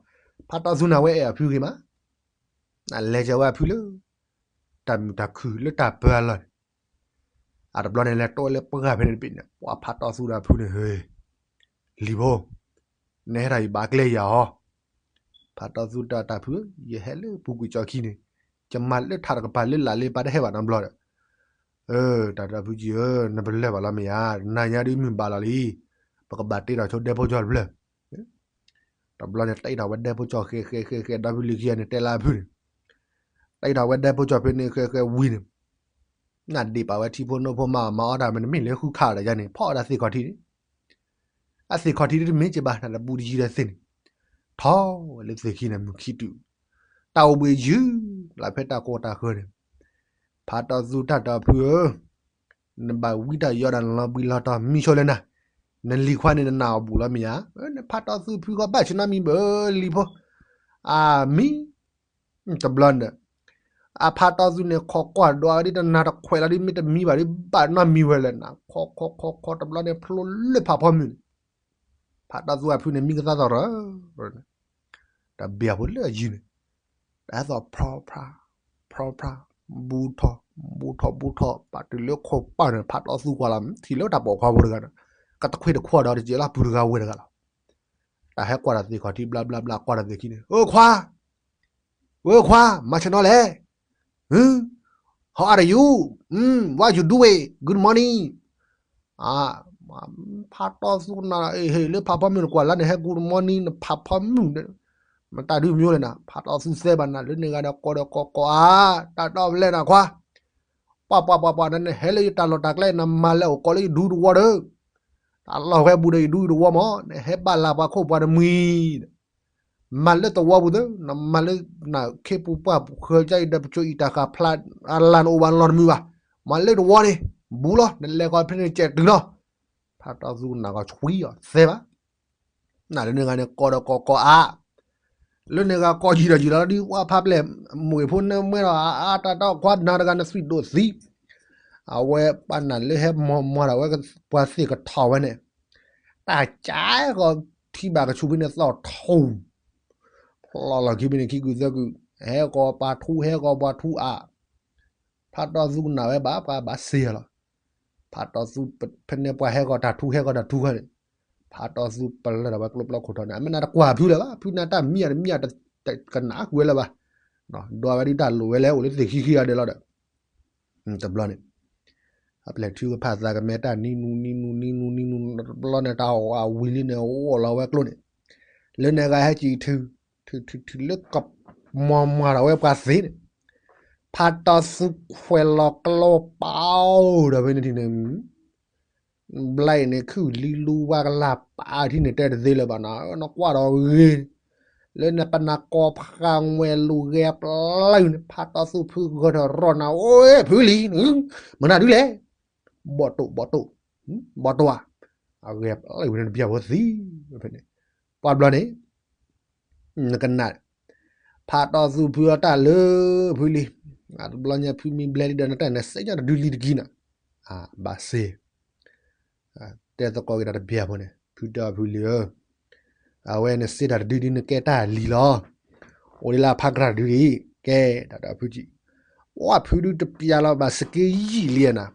ဖးတီသူန့ၣ်ဝဲအဲၣ်အဖုဂ့ၤမး, အလဲၤကၢၤဝဲအဖုလၢ တၢ်မုာ်တၢ်ခုၣ်လၢတၢ်ပၢအလီၢ်န့ၣ်, အတဘျီန့ၣ် လဲၤတီဝဲလၢပှၢ်ဖဲန့ၣ်တဘ့ၣ်န့ၣ် ပှၤဖးတီသူတၢ်ဖုန့ၣ် ဟ့, လံၤဖိ, နဟဲထီၣ်ယဘၣ်ကျဲယၤဟီ, ဖးတီသူတၢ်တၢ်ဖုဧၢ, ယဟဲလၢပူၤကွံာ်ကၠီခံန့ၣ်, ယမၤလၢထးတကပၤလၢလာ်လၢပၢ်တဟဲဘၣ်နီတဘျီဒီး, တၢ်တၢ်ဖုကံဧၢ, နပလဲၤဘၣ်လီၤမ့ၢ်ဧါ, နၤညါဒုးမုၢ်ဘၣ်လီၤလံ, ပကဘၣ်တ့ထီၣ်ဆိဒဲဖိကၠီတဖျၢၣ် တဘျီန့ၣ် တ့ထီၣ်ဝဲဒဲဖိကၠီဃဲဃဲဃဲဃဲ ဒီဖုလံၤခံဂၤန့ၣ် တဲလၢအဖုန့ၣ်, တ့ထီၣ်ဝဲဒဲဖိကၠီဖဲန့ၣ်ဃဲဃဲဝံၤန့ၣ်, နဒ့ၣ်ပာ်ဝဲထံဖိနိဖိမၤအီၣ်မၤအီတၢ်မ့ၢ်တမ့ၢ်လၢဃုခးဒီးယၤန့ၣ် ဖီၣ်အီၣ်တၢ်သ့ၣ်ခီၣ်ထံးန့ၣ်, အသ့ၣ်ခီၣ်ထံးတမ့ၢ်က့ၤဘၣ် နတဘူးတယံၤဒီးသ့ၣ်န့ၣ်, ထီၣ်ဝဲလၢသ့ၣ်ခံန့ၣ် မုၢ်ခံတုၤ, တၢ်အိၣ်ဘှံးယုၢ်လီၤဖဲတၢ်ကိၢ်တၢ်ဃၢၤန့ၣ်, ဖးတီသူတၢ်တၢ်ဖုဧၢ, နဘၣ်ဝံတၢ်ယီတၢ်လီၤဘှံးလီၤတီၤမံဆိလၢနၤ, နလံၤခွါန့ၣ်နနာ်အီၤဘူးလီၤမ့ၢ်ဧါ, နဖးတီသူဖုဃီဘၣ်ဆ့ၣ်နီၤမံဘၣ်လံၤဖိ, အမံ တဘျီန့ၣ်, အဖးတီသူန့ၣ် ခိးကွၢ်ဒွးဝဲဒ်တနၤတခွဲးလီၤဒ်မ့ၢ်တမံဘၣ်ဒ်ဘၣ်နီတမံဝဲလဲၣ်နၤ, ခိးခိးခိးခိးတဘျီန့ၣ် ဖျိလၢဖးဖီမုၢ်န့ၣ်, ဖးတီသူအဖုန့ၣ် မံကသါသီၣ်ရၢ, တဘျီဖိလၢအယံၤန့ၣ်, တၢ်ဟဲသီၣ်ဖျီဖျါ, ဖျီဖျါ, ဘူးထီၣ်, ဘူးထီၣ်ဘူးထီၣ် ပာ်တုၤလၢခိၣ်ပၢ်န့ၣ် ဖးတီသူကွၢ်လီၤ ထံၣ်လၢတၢ်ပိာ်ခွါဖိတဂၤန့ၣ်, ကတခွ့တခွီဒီးတကဲလီၤ ပုၢ်တဂၤဝဲၢ်တဂၤလီၤ, တၢ်ဟဲကွၢ်တၢ်သ့ၣ်ခီၣ်ထံးဘျါဘျါဘျါ ကွၢ်တၢ်သ့ၣ်ခံန့ၣ် အခွါ ဝဲခွါ မၤဆ့ၣ်နီၤလဲၣ်, ဟ, how are you, what you doing, good morning, ဖးတီသူကနၣ် လၢဖးဖီမုၢ်နကွၢ်လၢနဟဲ good morning နဖးဖီမုၢ်, မတၤဒုးမ့ၢ်လဲၣ်နၤ ဖးတီသူသဲဘၣ်နၤ လၢန့ၣ်ဂၤဒီးကိးဒီးကိးကိးအါ, တၢ်တီပလဲၣ်နၤခွါ, ပှၤပှၤပှၤပှၤ နဟဲလၢယတၢ်လီၢ်တၢ်ကျဲ နမၤလၢအိၣ်ကိးလၢယဒူတဝီဒီး, တၢ်လီၢ်ဝဲဘူးဒီးယဒူတဝီမး နဟဲဘၣ်လၢပှၤခိၣ်ပှၤတမှံၤ မၤလၢတဝီပူၤသၢ, နမၤလၢနခ့ပူၤပှၢ်ပူၤဃၢၤကါအံၤဒီး ပကၠိအံၤတၢ်ဃာ်ဖျါ အလၢ်နအိၣ်ဘၣ်လီၤတမုာ်ဘၣ်, မၤလၢတဝီန့ၣ်, ဘူးလီၤ နလဲၤကီးဖဲန့ၣ်ကဲတုၤလီၤ, ဖးတီသူကနၣ်ကီးဆွံအီၤသဲဘၣ်, နလၢန့ၣ်ဂၤန့ၣ် ကိးဒီးကိးကိးအါ လၢန့ၣ်ဂၤကိးယံာ်ဒီးယံာ်လီၤ ဒ်ပှၤဖးပျဲၢ် မိၢ်ဂ့ၤဖိနမွဲဒီး အါတၢ်တီခွါနၤတဂၤနသွံၣ်ဒိၣ်သံ, အဝဲပှၤနၢ်လၢဟဲမီၤမီၤဒီးဝဲ ပှၤသ့ၣ်ကထီၣ်ဝဲန့ၣ်, တၢ်ကၢဂီၤထံဘၣ်ကဆူးဖဲန့ၣ်သီၣ်ထူၣ်, ဖျီလီၤခံဖဲန့ၣ်ခံကုာ်သၢကုာ်, ဟဲဂီၤပှၤထူ ဟဲဂီၤပှၤထူအါ, ဖးတီသူကနၣ်ဝဲဘၣ် ပှၤဘၣ်စ့ၢ်လီၤ, ဖးတီသူဖဲန့ၣ်ပှၤဟဲဂီၤတၢ်ထူ ဟဲဂီၤတၢ်ထူခါန့ၣ်, ဖးတီသူပလၢၢ်ဒီးဝဲကျိပျီခိၣ်ထီန့ၣ် အမ့ၢ်နတကွၢ်ဖုလၢၤဘၣ် ဖုနတၢ်မံအတမံအတကနၣ်ဃုာ်ဝဲလၢၤဘၣ်, ဒွးဝဲဒ်တၢ်လိၣ်ဝဲလဲၣ် အိၣ်လၢသ့ၣ်ခံခံဂၤဒဲးလီၤဒီး, တဘျီန့ၣ် အပျဲၢ်ထူကဖၣ်သးကမဲတၢ်နံနူနံနူနံနူနံနူ တဘျီန့ၣ် တၢ်အီၣ်အဝံၤလံန့ၣ် အိၣ်လီၤဝဲကျိန့ၣ်, လၢန့ၣ်ဂၤဟဲကံၣ်ထုး, ထုးထုးထုးလၢကမီၤမၤဒီးဝဲပှၤသ့န့ၣ်, ဖးတီသူခွဲးလီၤကျိပာ်ဒီးဖဲန့ၣ်ထံၣ်န့ၣ် ဘျဲၣ်န့ၣ် ခုၣ်လံလူဝါကလၢ်ပာ်ထံၣ်န့ၣ် တဲတသ့လၢၤဘၣ်နၤ, နကွၢ်ဒီးဂ့ၤ, လၢနပနၢ်ကိးဖးငွဲၣ်လိာ်ဂဲၤပျဲၢ်န့ၣ် ဖးတီသူဖုဂၢၢ်ထီၣ်ရီၣ်နၤ အိၣ်ဖုလံ, မနုၤဒုလဲၣ်, ဘီၣ်တိၣ် ဘီၣ်တိၣ်, ဘီၣ်တိၣ်ဧါ, အဂဲၤပျဲၢ်ဝဲန့ၣ်တပျၢ်ဖိသံ, ဖဲန့ၣ်, ပှၤဘျီန့ၣ် နကနၣ်, ဖးတီသူဖုအတၢ်လၢဖုလံ, တဘျီညါဖုမံဘျဲလံဒီး နတၢ်နစ့ညါတဒုလံတကံနၤ, ဘၣ်စ့, တဲသကိးက့ၤတၢ်တပျၢ်ဖိန့ၣ် ဖုတဲအီၤဖုလံဧၢ, အဝဲနစ့တၢ်တဒုဒ်နကဲတၢ်လံၤလီၤ, အိၣ်ဒ်လၢအဖးကြၢ်တဒုဒ်, ကဲတၢ်ဒီးဖုကံၣ်, ပှၤဖုဒုတပျၢ်လီၤဘၣ်စက့ယံာ်လံနၤ,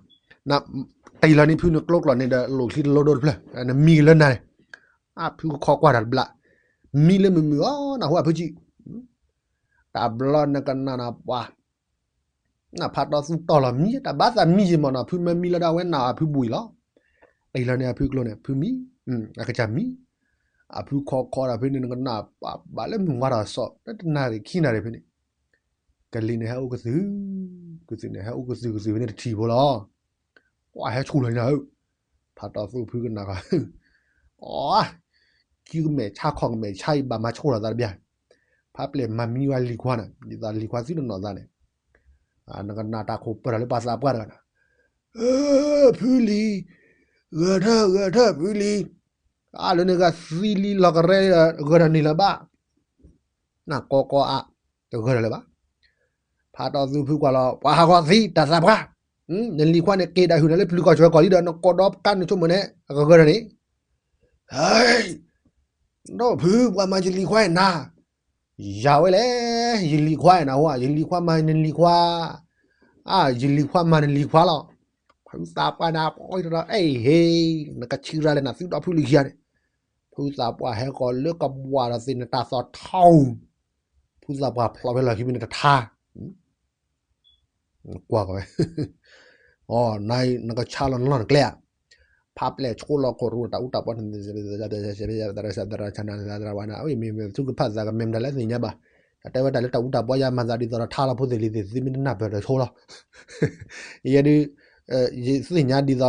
တံၢ်လီၤန့ၣ်ဖုနကျိကျိာ်န့ၣ်ဒီးလိၣ်ချံတလိဒိၣ်တဖျၢၣ်, နမံက့ၤလၢနၤန့ၣ်, အဖုကခီကွၢ်တၢ်တဘျီ, မံလၢမုာ်မုာ်အီၤ နဟူအဖုကံၣ်, တဘျီနကနၣ်နပှၤ နဖးတီသူတီၢ်လီၤမံ တၢ်ဘၣ်သးမံယံာ်မးနီၤ ဖုမ့ၢ်မံလီၤဒၣ်ဝဲနၤအဖုဘူးအံၤလီၤ, တံၢ်လီၤန့ၣ်အဖုကျိန့ၣ် ဖုမံ, အကစၢ်မံ, အဖုခီခီဒီးဖဲန့ၣ် နကနၣ်ပှၤဘၣ်လၢမုၢ်ဝါထီၣ်အစီၤ လၢတနၣ်ရံၣ်ခံနၣ်ရံၣ်ဖဲန့ၣ်, ကလံၤန့ၣ်ဟဲအိၣ်ကသုၣ်, ကသုၣ်န့ၣ်ဟဲအိၣ်ကသုၣ်ကသုၣ်ဖဲန့ၣ်တထံၣ်ဖိလီၤ, ပှၤဟဲဆူၣ်လီၤနၤဧၢ, ဖးတီသူဖုကနၣ်ဃီ အီ, ကုကမဲာ်ဆါခီၣ်ကမဲာ်ဆါအံၤဘၣ်မၤဆိၣ်လီၤသးတဘျီ, ဖးပျဲၢ်မၤမံဝဲလံၤခွါန့ၣ် ဒ်သိးလံၤခွါသုတနီၣ်သးန့ၣ်, နကနၣ်တၢ်ခိၣ်ပၢၢ်ထီၣ်လၢပှၤသးပှၢ်တဂၤန့ၣ်, ဖုလံၤ, ဂဲၤထၢၣ်ဂဲၤထၢၣ်ဖုလံၤ, အါလၢန့ၣ်ဂၤသံလံလီၤကရဲဒီး ဂဲၤထၢၣ်န့ၣ်လၢၤဘၣ် နကိးကိးအါ, တဂဲၤထၢၣ်လၢၤဘၣ်. ဖးတီသူဖုကွၢ်လီၤ ပှၤဟးဂီၤသံတၢ်သးပှၢ်, နလံၤခွါန့ၣ် က့ၤဒၣ်ဟုၣ်န့ၣ်လၢပျုၤကီၢ်ဆွဲကီၢ်လံဒီး နကိးဒီးပကါန့ၣ်ဆိကမိၣ်န့ၣ် အကဂဲၤထၢၣ်န့ၣ်, ဒီးဖုပှၤမၤယလံၤခွါနၤ, ယၤဝဲလဲၣ်, ယလံၤခွါနၤဟူဧါ, ယလံၤခွါမၤနလံၤခွါ, အါ ယလံၤခွါမၤနလံၤခွါလီၤ. ဖုသးပှၢ်န့ၣ် ပှၤအံၤတဒီး အဲၣ်ဟ့, နကဆံရၤလဲၣ်နသုဒီဖုလံၤခံဂၤန့ၣ်, ဖုသးပှၢ်ဟဲဃီၤလၢကဘှၤဒီးသ့ၣ်နတၢ်သီထီ, ဖုသးပှၢ်ဖျိးဖဲလီၢ်ခံမ့ၢ်န့ၣ်တထါ ကွၢ်ဝဲ, နကဆါလီၤနလီၢ်နကျဲဧါ, ဖးပျဲၢ်ဆိလီၤခိၣ်ရူတၢ်အူတၢ်ပီ, မ့ၢ်မ့ၢ်သုကဖးသးကမဲာ်တၢ်လၢသ့ၣ်ညါဘၣ်, တၢ်တဲဝဲတၢ်လၢတၢ်အူတၢ်ပီယါမၤသးဒ်သိးဒီးထါလီၤဖိသ့ၣ်လံၤသ့ၣ်သုမ့ၢ်တနၢ်ပၢၢ်ဒီးဆိလီၤ, ယဲဒုး ယသ့ၣ်ညါဒ်သိးဒီး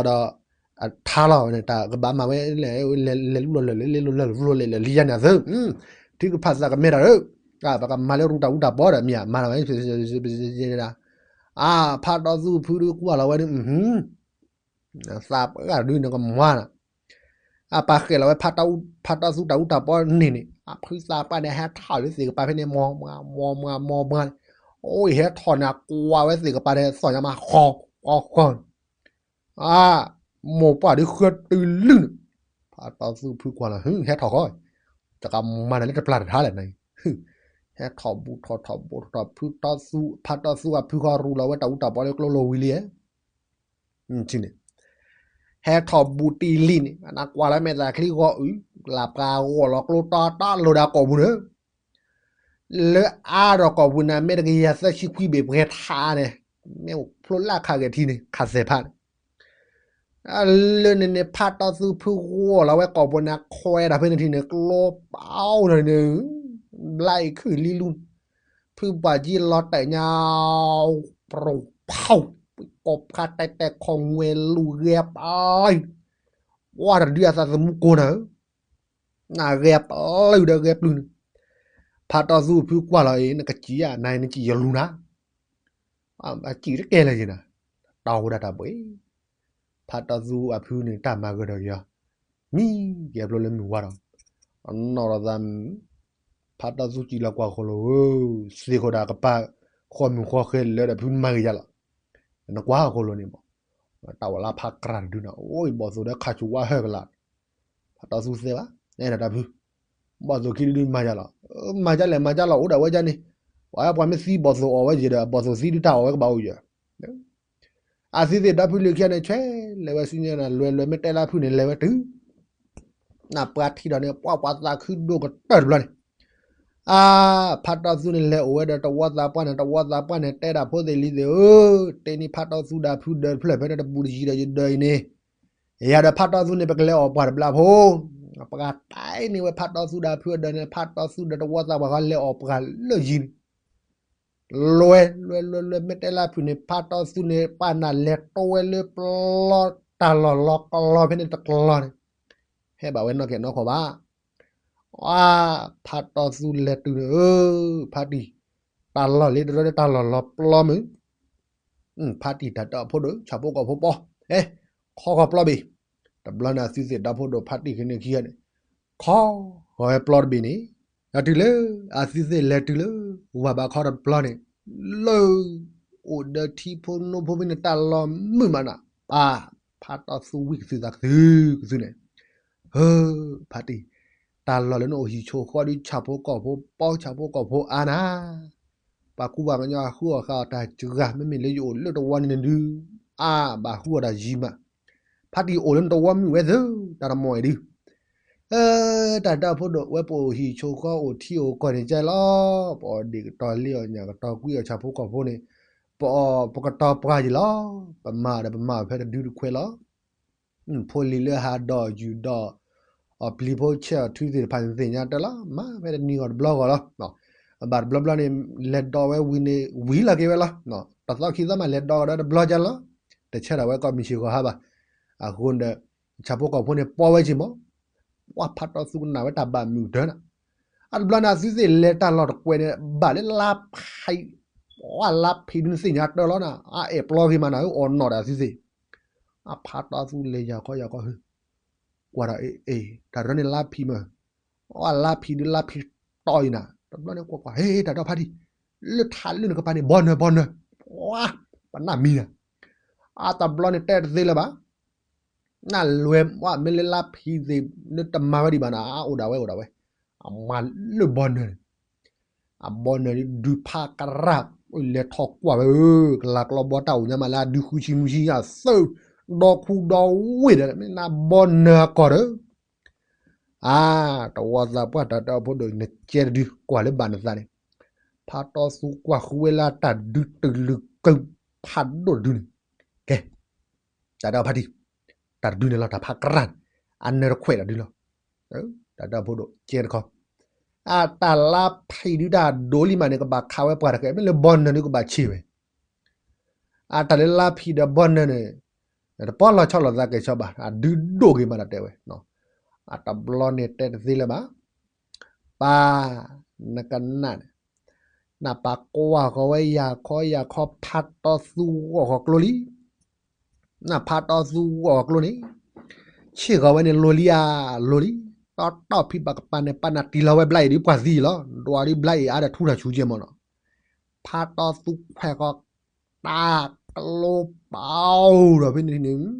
ထါလီၤန့ၣ် တၢ်ကဘၣ်မၤဝဲလဲၣ်, လဲၤလူလီၤလၢာ်လၢာ် လဲၤလူလီၤလၢာ်လၢာ်လံယါန့ၣ်အသိး, သုကဖးသးကမဲာ်တၢ်ဧၢ, ပကမၤလၢရူတၢ်အူတၢ်ပီဒီးမ့ၢ်ဧါ, မၤလီၤဝဲ, အါ ဖးတီသူဖုဒုးကွၢ်လီၤဝဲဒုး, သးပှၢ်ဒုးနကမၤနၤ, အပာ်ဃဲၤလီၤဝဲ ဖးတီသူတၢ်အူတၢ်ပီန့ၣ်န့ၣ်, အဖုသးပှၢ်န့ၣ် ဟဲထီၣ်လၢသ့ၣ်ကပၤဖဲန့ၣ် မၤမၤမၤမၤမၤန့ၣ်, အိၣ်ဟဲထီၣ်န့ၣ် အကွၢ်ဝဲသ့ၣ်ကပၤန့ၣ် သီၣ်ညါမးဃီဃီဃီန့ၣ်, အါ မိၢ်ပှၢ်ဒုးဃၢတုလုၢ်န့ၣ်, ဖးတီသူဖုကွၢ်လီၤ ဟဲထီၣ်ဃီ, တကမၤနၤလၢတပျၢ်တထါလဲၣ်န့ၣ်, ဟဲထီၣ်ဘူးထီၣ်ထီၣ်ဘူးထီၣ်ထီၣ် ဖုတီသူ ဖးတီသူအဖုဃီရူလီၤဝဲတၢ်အူတၢ်ပီလၢကျိလိာ်ဝံၤလံ, န့ၣ် ဟဲထီၣ်ဘူးတံၢ်လံန့ၣ် အနကွၢ်လၢမဲာ်သၣ်ချံဂီၤအုး, လၢပှၤဂီၢ်လီၤကျိတီတီလိၤဒီးကိာ်ပူၤန့ၣ်, လၢအါဒီးကိာ်ပူၤန့ၣ် မ့ၢ်တကယၤသၢဆံခွံဘ့ၣ်ပှဲၤထးန့ၣ်, မ့ၢ်အိၣ်ဖျိလၢခးဂဲၤထံန့ၣ် ခးသဲးဖးန့ၣ်, လၢန့ၣ်န့ၣ် ဖးတီသူဖုဂီၢ်လီၤဝဲကိာ်ပူၤန့ၣ် ခွဲးတၢ်ဖဲန့ၣ်ထံန့ၣ် ကျိပီန့ၣ်န့ၣ်, ဘျါအံၤခုၣ်လံလူ, ဖုပှၢ်ကံလီၤတဲာ်ညါ ပရိဖီ, ကိးဖးတဲတဲခီငွဲလူၤဂဲၤပၢ်, ဝါတဒုအသးသမူကိၢ်နၤဧၢ, နဂဲၤပျုၢ်ဒီးဂဲၤပျုၢ်န့ၣ်, ဖးတီသူဖုကွၢ်လီၤအံၤ နကစံးဧါ နနကစံးယလူၤနၤ, အစံးတကဲလၢၤယနၤ, တီဝဲဒၣ်တၢ်ဘှ့ၣ် ဖးတီသူအဖုန့ၣ် တၢ်မၤဂၢၢ်ဒီးက့ၤအီၤ, မံက့ၤအဖျိလၢမုၢ်ဝါဒီး, အနီၢ်ဒီးသးမုၢ်, ဖးတီသူစံးလီၤကွၢ်ဃိလိာ်ဧၢ, သ့ၣ်ခိၣ်ဒၣ်ကပၤ ဃီမုၢ်ဃီဃဲလၢာ်ဒီးဖုမၤဂ့ၤယၤလီၤ, နကွၢ်ဃိလိာ်န့ၣ်မး, တၢ်ဝဲလၢဖးကြၢ်တဒုန့ၣ် အိၣ်ဘီၣ်သိၣ်ဒီးခးဆူၣ်ဝါဟၢၣ်ကလာ် ဖးတီသူသဲဘၣ် အဲၣ်ဒိးတၢ်ဖု, ဘီၣ်သိၣ်ခံဒုဒုမၤယၤလီၤ, မၤယၤလဲၣ် မၤယၤလီၤ အိၣ်ဒၣ်ဝဲယၤန့ၣ်, ပှၤပှၤမ့ၢ်သံဘီၣ်သိၣ်အီၣ်ဝဲယဲဒီး ဘီၣ်သိၣ်သံဒုတၢ်အီၣ်ဝဲကဘၣ်အိၣ်ယဲ, အသုသ့ၣ်ဒီဖုလၢခံဂၤန့ၣ် ဆွဲလဲၤဝဲဆူညါန့ၣ် လွဲလွဲမ့ၢ်တဲလၢဖုန့ၣ် လဲၤဝဲတုၤ နပှၤထံၣ်ဒီးန့ၣ် ပှၤပှၤသးခုဒိၣ်ကတၢၢ်တဘျီန့ၣ်, အါ ဖးတီသူန့ၣ်လဲၤအိၣ်ဝဲဒီးတဝီသးပှၢ်န့ၣ် တဝီသးပှၢ်န့ၣ် တဲဒၣ်ဖိသ့ၣ်လံၤသ့ၣ်ဧၢ, တဲန့ၢ်ဖးတီသူဒီးဖုဒၢးတဖျၢၣ်ဖဲန့ၣ်တဘူးတယံၤဒီးယဒၢးအံၤန့ၣ်, ယၤဒီးဖးတီသူန့ၣ် ပကလဲၤအီၣ်ပှၤတဘျီဖိ, ပှၤတဲန့ၢ်ဝဲဖးတီသူဒီးဖုအဒၢးန့ၣ် ဖးတီသူဒီးတဝီသးပှၢ်ဃီလဲၤအီၣ်ပှၤလၢယံၤန့ၣ် လွဲလွဲလွဲလွဲ မ့ၢ်တဲလၢဖုန့ၣ် ဖးတီသူန့ၣ် ပာ်နၢ်လဲၤတိဝဲလၢပျီ တၢ်လီၢ်လီၤကလီဖဲန့ၣ်တကလီန့ၣ်, ဟဲဘၣ်ဝဲနီၢ်ကဲနီၢ်ခီဘၣ်, အါ ဖးတီသူလဲၤတုၤန့ၣ်ဧၢ, ဖးတံၢ်, တၢ်လီၢ်လံတရၢလၢတၢ်လီၢ်လီၤပျီမုၢ် ဖးတံၢ်တၢ်တီၢ်ဖိဒိၣ် ဆၣ်ဖိကီၢ်ဖိပီ, ဟဲ, ခီခီပျီဘ့ၣ်, တဘျီန့ၣ် အသုသ့ၣ်ဒီဖိဒိၣ်ဖးတံၢ်ခံန့ၣ်ခံဂၤန့ၣ်, ခီဂီၤဝဲပျီတဘ့ၣ်န့ၣ်, ဒီးတုၤလၢ အသုသ့ၣ်လဲၤတုၤလၢ ဝၤဘးခီတဘျီန့ၣ်, လၢ အိၣ်ဒီးထံဖိနိဖိဖဲန့ၣ် တၢ်လီၢ်မုာ်မးနၤ, ပၢ်, ဖးတီသူဝံၣ်ကသုသးကသုကသုန့ၣ်, ဟၢ, ဖးတံၢ်, တၢ်လီၢ်လၢနအိၣ်ဟံၣ်ဆိၣ်ဃီဒုးဆၣ်ဖိကီၢ်ဖိပီဆၣ်ဖိကီၢ်ဖိအါနၤ ပှၤကူပှၤကညီဃုအီၣ်ဃုအီတၢ်စှၤ မ့မ့ၢ်လၢယအိၣ်လၢတဝီန့ၣ်ဒုး, အါဘၣ်ဃုအီၣ်တၢ်ယံၤမး, ဖးတံၢ်အိၣ်လၢနတဝီမုာ်ဝဲသု, တၢ်တမီၢ်အံၤဒုး, တၢ်ဒီဖိဒိၣ်ဝဲပအိၣ်ဟံၣ်ဆိၣ်ဃီအိၣ်ထံအိၣ်ကီၢ်န့ၣ်ကဲလီၤ, ပအီၣ်ဒံၣ်ကတီၤလ့အီၣ်ညၣ်ကတီၤကွံအီၣ်ဆၣ်ဖိကီၢ်ဖိန့ၣ်, ပအီၣ်ပကတီၤပှၤယံၤလီၤ, ပမၤဒီးပမၤဖဲတဒုတခွဲးလီၤ ဖိလံၤလၢဟးဒီးယူၤဒီး အီၣ်ပျံၤဖိဆဲးအီၣ်ထုသ့ၣ်တဖၣ်န့ၣ်သ့ၣ်ညါတၢ်လီၤ, မၤဖဲတနံၤဂီၤတဘျီဂီၤလီၤ, ဘၣ်တဘျီဘျီန့ၣ် လဲၤဒီးဝဲဝံၤန့ၣ် ဝံၤလီၤက့ၤဝဲလီၤ, တသီခံသီမးလဲၤဒီးကဒီးတဘျီကလီၤ, တဆၢဒၣ်ဝဲကီၢ်မံၤဆံးဂီၤဟါဘၣ်, အဃိဒီး ဆၣ်ဖိကီၢ်ဖိန့ၣ်ပီဝဲက့ၤမး, ပှၤဖးတီသူကနၣ်ဝဲတၢ်ဘၣ်မုာ်တၢ်နၤ, အတဘျီန့ၣ် အသုသ့ၣ်လဲၤတၢ်လီၢ်တကွဲးန့ၣ် ဘၣ်လၢလါဖံး, ပှၤလါဖံးဒုးသ့ၣ်ညါတၢ်လီၤနၤ, အအဲၣ်ပျီဂ့ၤမးနၤဧၢ, အီၣ်နီၣ်ဒီးအသုသ့ၣ် အဖးတီသူလဲၤယၤခီယၤခီဟၢ, ကွၢ်ဒီးအ့ၣ်, တၢ်ရၢန့ၣ်လါဖံးမး, အလါဖံးဒုးလါဖံးတီအံၤနၤ, တဘျီန့ၣ်ကွၢ်ကွၢ်, ဟ့ တၢ်ဒီဖးတံၢ်, လၢထးလၢနကပၤန့ၣ် ဘီနၢၤဘီနၢၤ, ပှၤ, ပနၢ်မံၤနၤ, အတဘျီန့ၣ်တဲတသ့လၢၤဘၣ်, နလွဲၤမ့ၢ်လၢလါဖံးသ့ၣ်, လၢတမၤဝဲဒံးဘၣ်နၤ, အိၣ်ဒၣ်ဝဲအိၣ်ဒၣ်ဝဲ, အမၤလၢဘီနၢၤန့ၣ် အဘီနၢၤဒုးဖးကရၢ်, လဲၤထီၣ်ကွၢ်ဝဲဧၢ, ကလၤကျီဘီတၢ်အိၣ်ညါမးလၢအဒုဃုဆံမုဆံအသၢ, ဒီခူဒီဝ့ၢ်ဒီး မ့ၢ်နဘီနၢၤအကီၢ်ဒီး, အါ, တဝီသးပှၢ်တၢ်တဲအီၤဖိဒိၣ် နကဲတဒု ကွၢ်လၢဘၣ်နသးန့ၣ်, ဖးတီသူကွၢ်ဃုဝဲလၢတၢ်ဒုတလုာ်ကၢဖးဒိၣ်တဒုန့ၣ်, ကဲ, တၢ်တဲအီၤဖါတံၢ်, တၢ်တဒုန့ၣ်လီၤ တၢ်ဖးကရၢ်န့ၣ်, အနၢၤတခွဲးတၢ်ဒုလီၤ, တၢ်တဲအီၤဖိဒိၣ် ကဲတခီ, အတၢ်လါဖံးဒုတၢ်ဒိးလံမးန့ၣ် ကဘၣ်ခးဝဲပှၤတဃဲ မ့ၢ်လၢဘီနၢၤဒုကဘၣ်ဆံးဝဲ အတၢ်လၢလါဖံးဒီးဘီနၢၤန့ၣ်, တပီၢ်လီၤဆီလိာ်သးကဲၤဆီဘၣ် အဒုဒိၣ်ဂ့ၤမးတၢ်တဲဝဲ, အတဘျီန့ၣ်တဲတသ့လၢၤဘၣ်, ပၢ်, နကနၣ်န့ၣ်, နပၢ်ကွၢ်ဃီၤဝဲယၤခီယၤခီ ဖးတီသူဂီၢ်ဃီၤကျိလံ, နဖးတီသူဂီၢ်ဃီၤကျိန့ၣ်, ဆ့ၣ်ဃီၤဝဲန့ၣ်လိၤလံဧါ, လိၤလံ, တီတီဖံးဘၣ်ကပၤန့ၣ် ပၢ်နၢ်တံၢ်လီၤဝဲဘျါအံၤဒ်ပှၤသံလီၤ ဒွးဒ်ဘျါအံၤအါဒီးထူတၢ်ဆူကဲမ့ၢ်နီၤ ဖးတီသူခွဲးဃီၤ တၢ်ကျိပာ်အိၣ်ဒီးဖဲန့ၣ်န့ၣ်,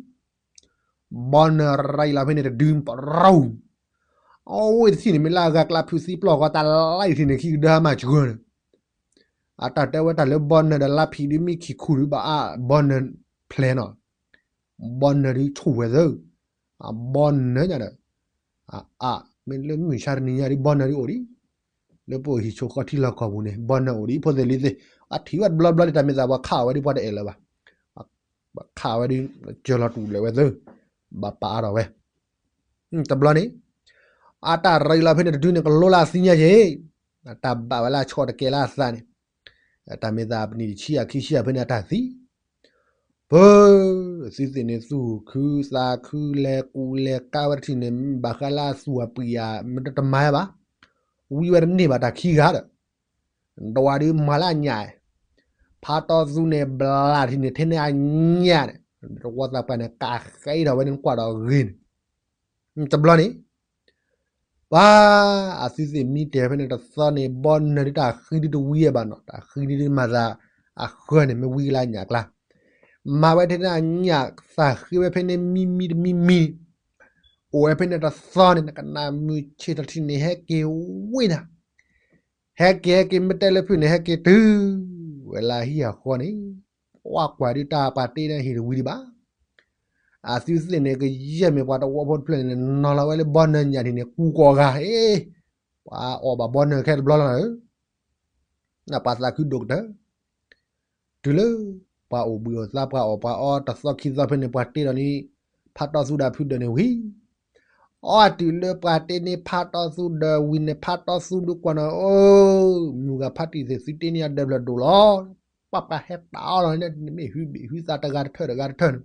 ဘီနၢၤရံလီၤဖဲန့ၣ်တဒုပရီ, အဝဲတထံၣ်န့ၣ် မ့ၢ်လၢအဂၤကျါဖုးသံပျီၢ်ဃီၤတၢ်လါအံၤထံၣ်န့ၣ် ခံကဒၢမၤစှၤန့ၣ်, အတၢ်တဲဝဲတၢ်လၢဘီနၢၤဒီးလါဖံးဒုမ့ၢ်ခံခူဒုဘၣ်အါ ဘီနၢၤဖျဲးနီၤ, ဘီနၢၤဒုဆူၣ်ဝဲသၢ အဘီနၢၤညါဒီး, အ မ့ၢ်လၢမုၢ်ဆါတနံၤညါဒ်ဘီနၢၤဒုအိၣ်ဒံး, လၢပအိၣ်ဟံၣ်ဆိးဃီထံလီၢ်ကီၢ်ပူၤန့ၣ် ဘီနၢၤအိၣ်ဒံး ဖိသ့ၣ်လံၤသ့ၣ်, အထံၣ်ဝဲတဘျီဘျီလံ တၢ်မ့ၢ်သးပှၤခးအီၤဝဲဒ်ပှၤတအဲၣ်လၢၤဘၣ်, ပှၤခးအီၤဝဲဒ် ကၢၤလီၤတူၢ်လၢာ်ဝဲသၢ, ဘၣ်ပာ်အါထီၣ်ဝဲ, တဘျီန့ၣ်, အတၢ်ရံလီၤဖဲန့ၣ်တဒုန့ၣ် ကလိလၢအသံညါက့ၤ, အတၢ်ဘၣ်ဝဲလၢအဆီတကဲလၢအသးန့ၣ်, တၢ်မ့ၢ်သးပနံၣ်တဆံအခံဆံအဖဲန့ၣ်အတၢ်သံ ပၢ်, အသုသ့ၣ်န့ၣ် သူၣ်ခုသးခုလဲၤကူးလဲၤကါဝဲတထံၣ်န့ၣ် ဘၣ်ဃးလၢအသူၣ်အပှံၢ်ဧါ မ့ၢ်တမၤဘၣ်, ဝံဝဲတန့ၢ်ဘၣ်တၢ်ခံဂၤဒီး, ဒဝးဒုးမၤလၢအညၣ်, ဖးတီသူန့ၣ် ဘျးထံၣ်န့ၣ် ထဲန့ၣ်အညၣ်န့ၣ်, တဝီသးပှၢ်န့ၣ် ကးဃဲထီၣ်ဝဲန့ၣ်ကွၢ်ဒီးဂ့ၤန့ၣ်, တဘျီန့ၣ် ပှၤ, အသုသ့ၣ်မံတဲာ်ဖဲန့ၣ်တသီန့ၣ် ဘီနၢၤဒုးတၢ်ဃံဒုးတဝံဝဲဘၣ်နီၤ, တၢ်ဃံဒုးမၤသးအဃၢန့ၣ် မ့ၢ်ဝံကလၢညၣ်ကျါ, မၤဝဲထဲန့ၣ်အညၣ် သးဃ့ဝဲဖဲန့ၣ်မံမံတမံမံ, အိၣ်ဝဲဖဲန့ၣ်တသီန့ၣ် နကနၣ်မုၢ်ဆ့ၣ်ထီၣ်ထံၣ်န့ၣ် ဟဲက့ၤဝ့ၢ်နၤ, ဟဲက့ၤဟဲက့ၤ မ့ၢ်တဲလၢဖုၣ်န့ၣ် ဟဲက့ၤတုၤဝဲလၢဟံၣ်အဃီန့ၣ်, ပှၤကွၢ်ဒုးတၢ်ပှၤတ့န့ၣ်ဟ့ၣ်တဝံၤဒံးဘၣ် အသုသ့ၣ်န့ၣ် ကယဲၢ်မ့ၢ်ပှၤတဝီဖိတဖျၢၣ်န့ၣ် နီၤလီၤဝဲလၢဘီနၢၤညၣ်ထံၣ်န့ၣ် ကူကီၢ်ဂၤ, အ့, ပှၤအီၣ်ဘၣ်ဘီနၢၤခဲတဘျီလီၤဧၢ, ပှၤသးခုဒိၣ်ကတၢၢ်, တုၤလၢပှၤအိၣ်ဘှံးအိၣ်သါ ပှၤအီၣ်ပှၤအီတသီခံသီဖဲန့ၣ် ပှၤတ့ဒီးန့ၣ် ဖးတီသူဒီးဖုဒၢးန့ၣ်ဝံၤ အီတုၤလၢပှၤတ့န့ၢ်ဖးတီသူဒီးဝံၤန့ၣ် ဖးတီသူဒုးကွၢ်နီၤ အိ, မုၢ်ဂၤဖးတံၢ်သ့ၣ် သုတ့န့ၢ်အဒၢးဖျၢၣ်ဒိၣ်လီၤ, ပှၤပှၤဟဲတၢ်အီလီၤန့ၣ် နမ့ၢ်ဟုဘ့ၣ်ဟုသးတဂၤတထၢၣ်တဂၤတထၢၣ်န့ၣ်,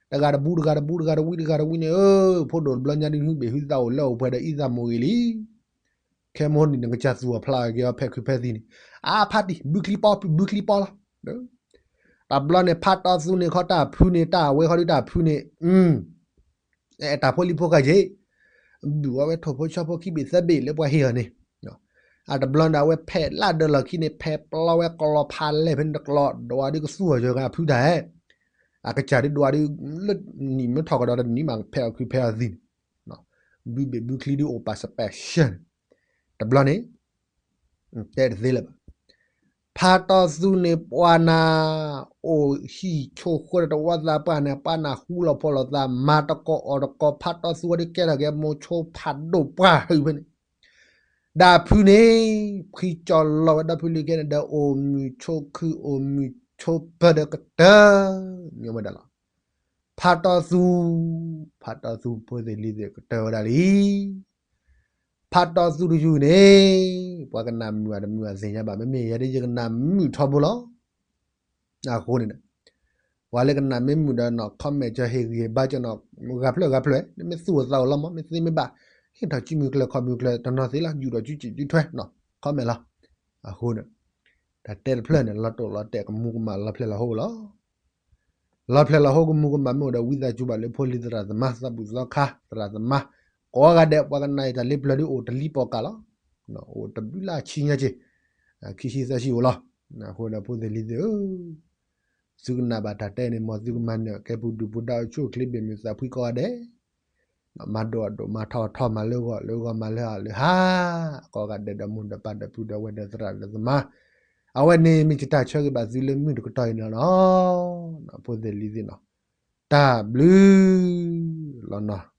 တဂၤတဘူးတဂၤတဘူးတဂၤတဝံတဂၤတဝံန့ၣ် အိ, ဖိဒိၣ်တဘျီညါဒုး ဟုဘ့ၣ်ဟုသးအိၣ်လၢအိၣ်ပှဲၤဒီးအံသၣ်မိၢ်ဂ့ၤလံ ခဲမုၢ်နံၤန့ၣ် ကစၢ်သူၣ်အီၤဖျါအီၤက့ၤအီၤဖဲးခုးဖဲးသံန့ၣ်, အါဖးတံၢ် ဘုချံပီ ဘုချံပီလီၤ. တဘျီန့ၣ် ဖးတီသူန့ၣ်ခီတၢ်ဖုန့ၣ် တၢ်ဝဲခီဒုးတၢ်ဖုန့ၣ်, အဲၣ်တၢ်ဖိလံၤဖိဃာ်က့ၤ, ဘုၣ်ဝဲထိၣ်ဖိဆီဖိခံဘ့ၣ်သၢဘ့ၣ်လၢပှၤဟ့ၣ်အီၤန့ၣ်, အတဘျီန့ၣ် အဝဲဖဲးလၢဒၢးလီၢ်ခံန့ၣ် ဖဲးပျီဝဲကလီၤဖးလဲၢ်ဖဲန့ၣ်တကျီ ဒွးဒုးကသူၣ်အီၤယဂၤဖုတၢ်, အကစၢ်ဒုးဒွးဒုး လၢနံၣ်မ့ၢ်ထီၣ်ကဒီးတနံၣ်မး ဖဲးအီၤခုးဖဲးအီၤသံန့ၣ် ဘုဘ့ၣ်ဘုချံဒုးအိၣ်ပာ် special န့ၣ်, တဘျီန့ၣ် တဲတသ့လၢၤဘၣ်. ဖးတီသူန့ၣ် ပှၤနၤအိၣ်ဟံၣ်ဆိၣ်ဃိဒီးတဝီသးပှၢ်န့ၣ် ပှၤနၢ်ဟူလီၤဖှီၣ်လိာ်သး မၤတကိးအီၣ်တကိး ဖးတီသူဝဲဒုးကဲထီၣ်က့ၤမိၤဆိဖးဒိၣ်ပှၢ်ဟုၣ်ဖဲန့ၣ်, ဒီးဖုန့ၣ် ဖှံကၠီလီၤဝဲဒီဖုလံၤခဲန့ၣ်ဒီး အိၣ်မုာ်ဆိးခု အိၣ်မုာ်ဆိးပၢၤဒီးကတၢၢ်ညီဝဲဒၣ်လီၤ. ဖးတီသူ, ဖးတီသူဖိသ့ၣ်လံၤသ့ၣ်ကတၢၢ်ဝဲဒၣ်လံ. ဖးတီသူတယုၢ်န့ၣ် ပှၤကနၣ်မုာ်အတမုာ်အသ့ၣ်ညါဘၣ်, မ့မ့ၢ်ယဲဒၣ်ယကနၣ်မုာ်ထီဘိလီၤ. အဃိန့ၣ် ပှၤလၢကနၣ်မ့ၢ်မုာ်ဒီးနီၤ comment ကၠီဟ့ၣ်ဂံၢ်ဟ့ၣ်ဘါကၠီနီၤ ဂၤဖျၢၣ်ဂၤဖျၢၣ် နမ့ၢ်သူၣ်အိၣ်သးအိၣ်လီၤမး မ့ၢ်သ့မ့ၢ်ဘၣ် ဟ့ၣ်ထီၣ်စုမုၢ်ကျၢၤခီၣ်မုၢ်ကျၢၤတနီၤသ့လီၤ ယူၢ်ထီၣ်စုစ့ၣ်စုထွဲနီၤ comment လီၤ. အဃိန့ၣ် တၢ်တဲတဖျၢၣ်န့ၣ် လီၤတိၢ်လီၤတဲာ်ကမူကမၣ်လီၤဖျဲၣ်လီၤဟိလီၤ. လီၤဖျဲၣ်လီၤဟိကမူကမၣ်မ့ၢ်အိၣ်ဒီးဝံသးစူၤဘၣ်လၢဖိလံၤသရၣ်သမါ သးဘူၣ်သီခါ သရၣ်သမါ ကိးဂၤဒဲး ပှၤကနၣ်အံၤတၢ်လ့ပျၢၤဒ်အိၣ်တလံၤပီၢ်ကးလီၤ. အိၣ်တဘျုးလၢဆံညါက့ၤ ခံဆံသၢဆံအိၣ်လီၤ. အဃိဒီးဖိသ့ၣ်လံၤသ့ၣ်ဧၢ သုကနၣ်ဘၣ်တၢ်တဲန့ၣ် မ်သုကမၤနၢၤ ကဲပူၤဒုၣ်ပူၤဒါအိၣ်ဆူၣ်အိၣ်ချ့ဘ့ၣ်မုၢ်သးဖှံကိးဂၤဒဲး မၤဒိၣ်အဒိၣ် မၤထီၣ်အထီ မၤလၢဂီၢ်လၢဂီၢ် မၤလၢဟးလၢဟါ ကိးဂၤဒဲးဒီးမိၢ်ဒီးပၢ်ဒီးပုၢ်ဒီးဝဲၢ်ဒီးသရၣ်ဒီးသမါ အဝဲန့ၣ်မ့ၢ်ယတၢ်ဆၢဂ့ၤဘၣ်သုလၢမုၢ်တကတီၢ်အံၤန့ၣ်လီၤ. ဖိသ့ၣ်လံၤသ့ၣ်နီၤ, တၢ်ဘျုးလီၤနီၤ.